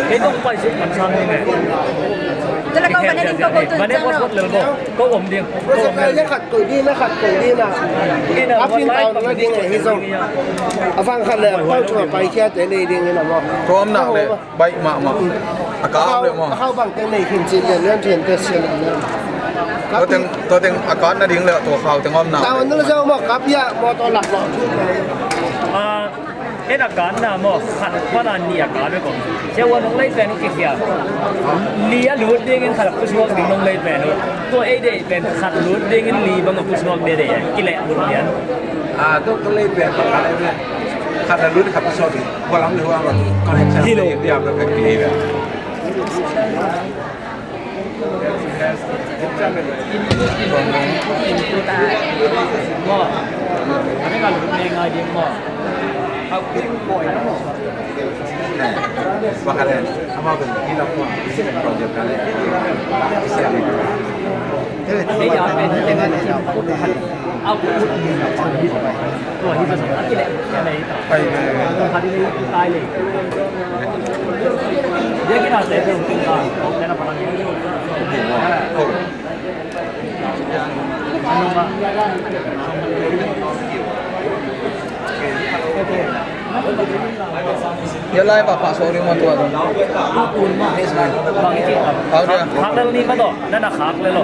Kei tong pai suk man sam ni ne. Tala ko ba ne ding ko ko tun cang lo. Ba ne phot phot lel bo. Ko om ding. Ko om ding. Le khat ko ding, le khat ko ding na. Apin tau na ding e hi zong. A vang khat le pau chua pai kia te nei ding na mo. Ko om na le. Baih mahmah. A ka om le maw? A khau bang teng nei khin cin lian lian thian te sian lian lian. Tua teng, tua teng a kat nading le tua khau teng om na. Tau na le zau maw, kap ya maw, tua lak maw. Ah, en a kat na maw, khat pan a nih a kat ve kong. Sia ua nong lei pen uh kikhia. Li a lut dingin khat a pusuak ding nong lei pen uh. Tua ei deih pen khat lut dingin li bang a pusuak dede. Kileh lut lian. Ah, tua, tua lei pen, tua lei pen. Khat a lut khat pusuak ding. Hi lo. Ya lai pa pa sorry ma tua. Yes, man. Khak lel ni ma to, na na khak lel lo.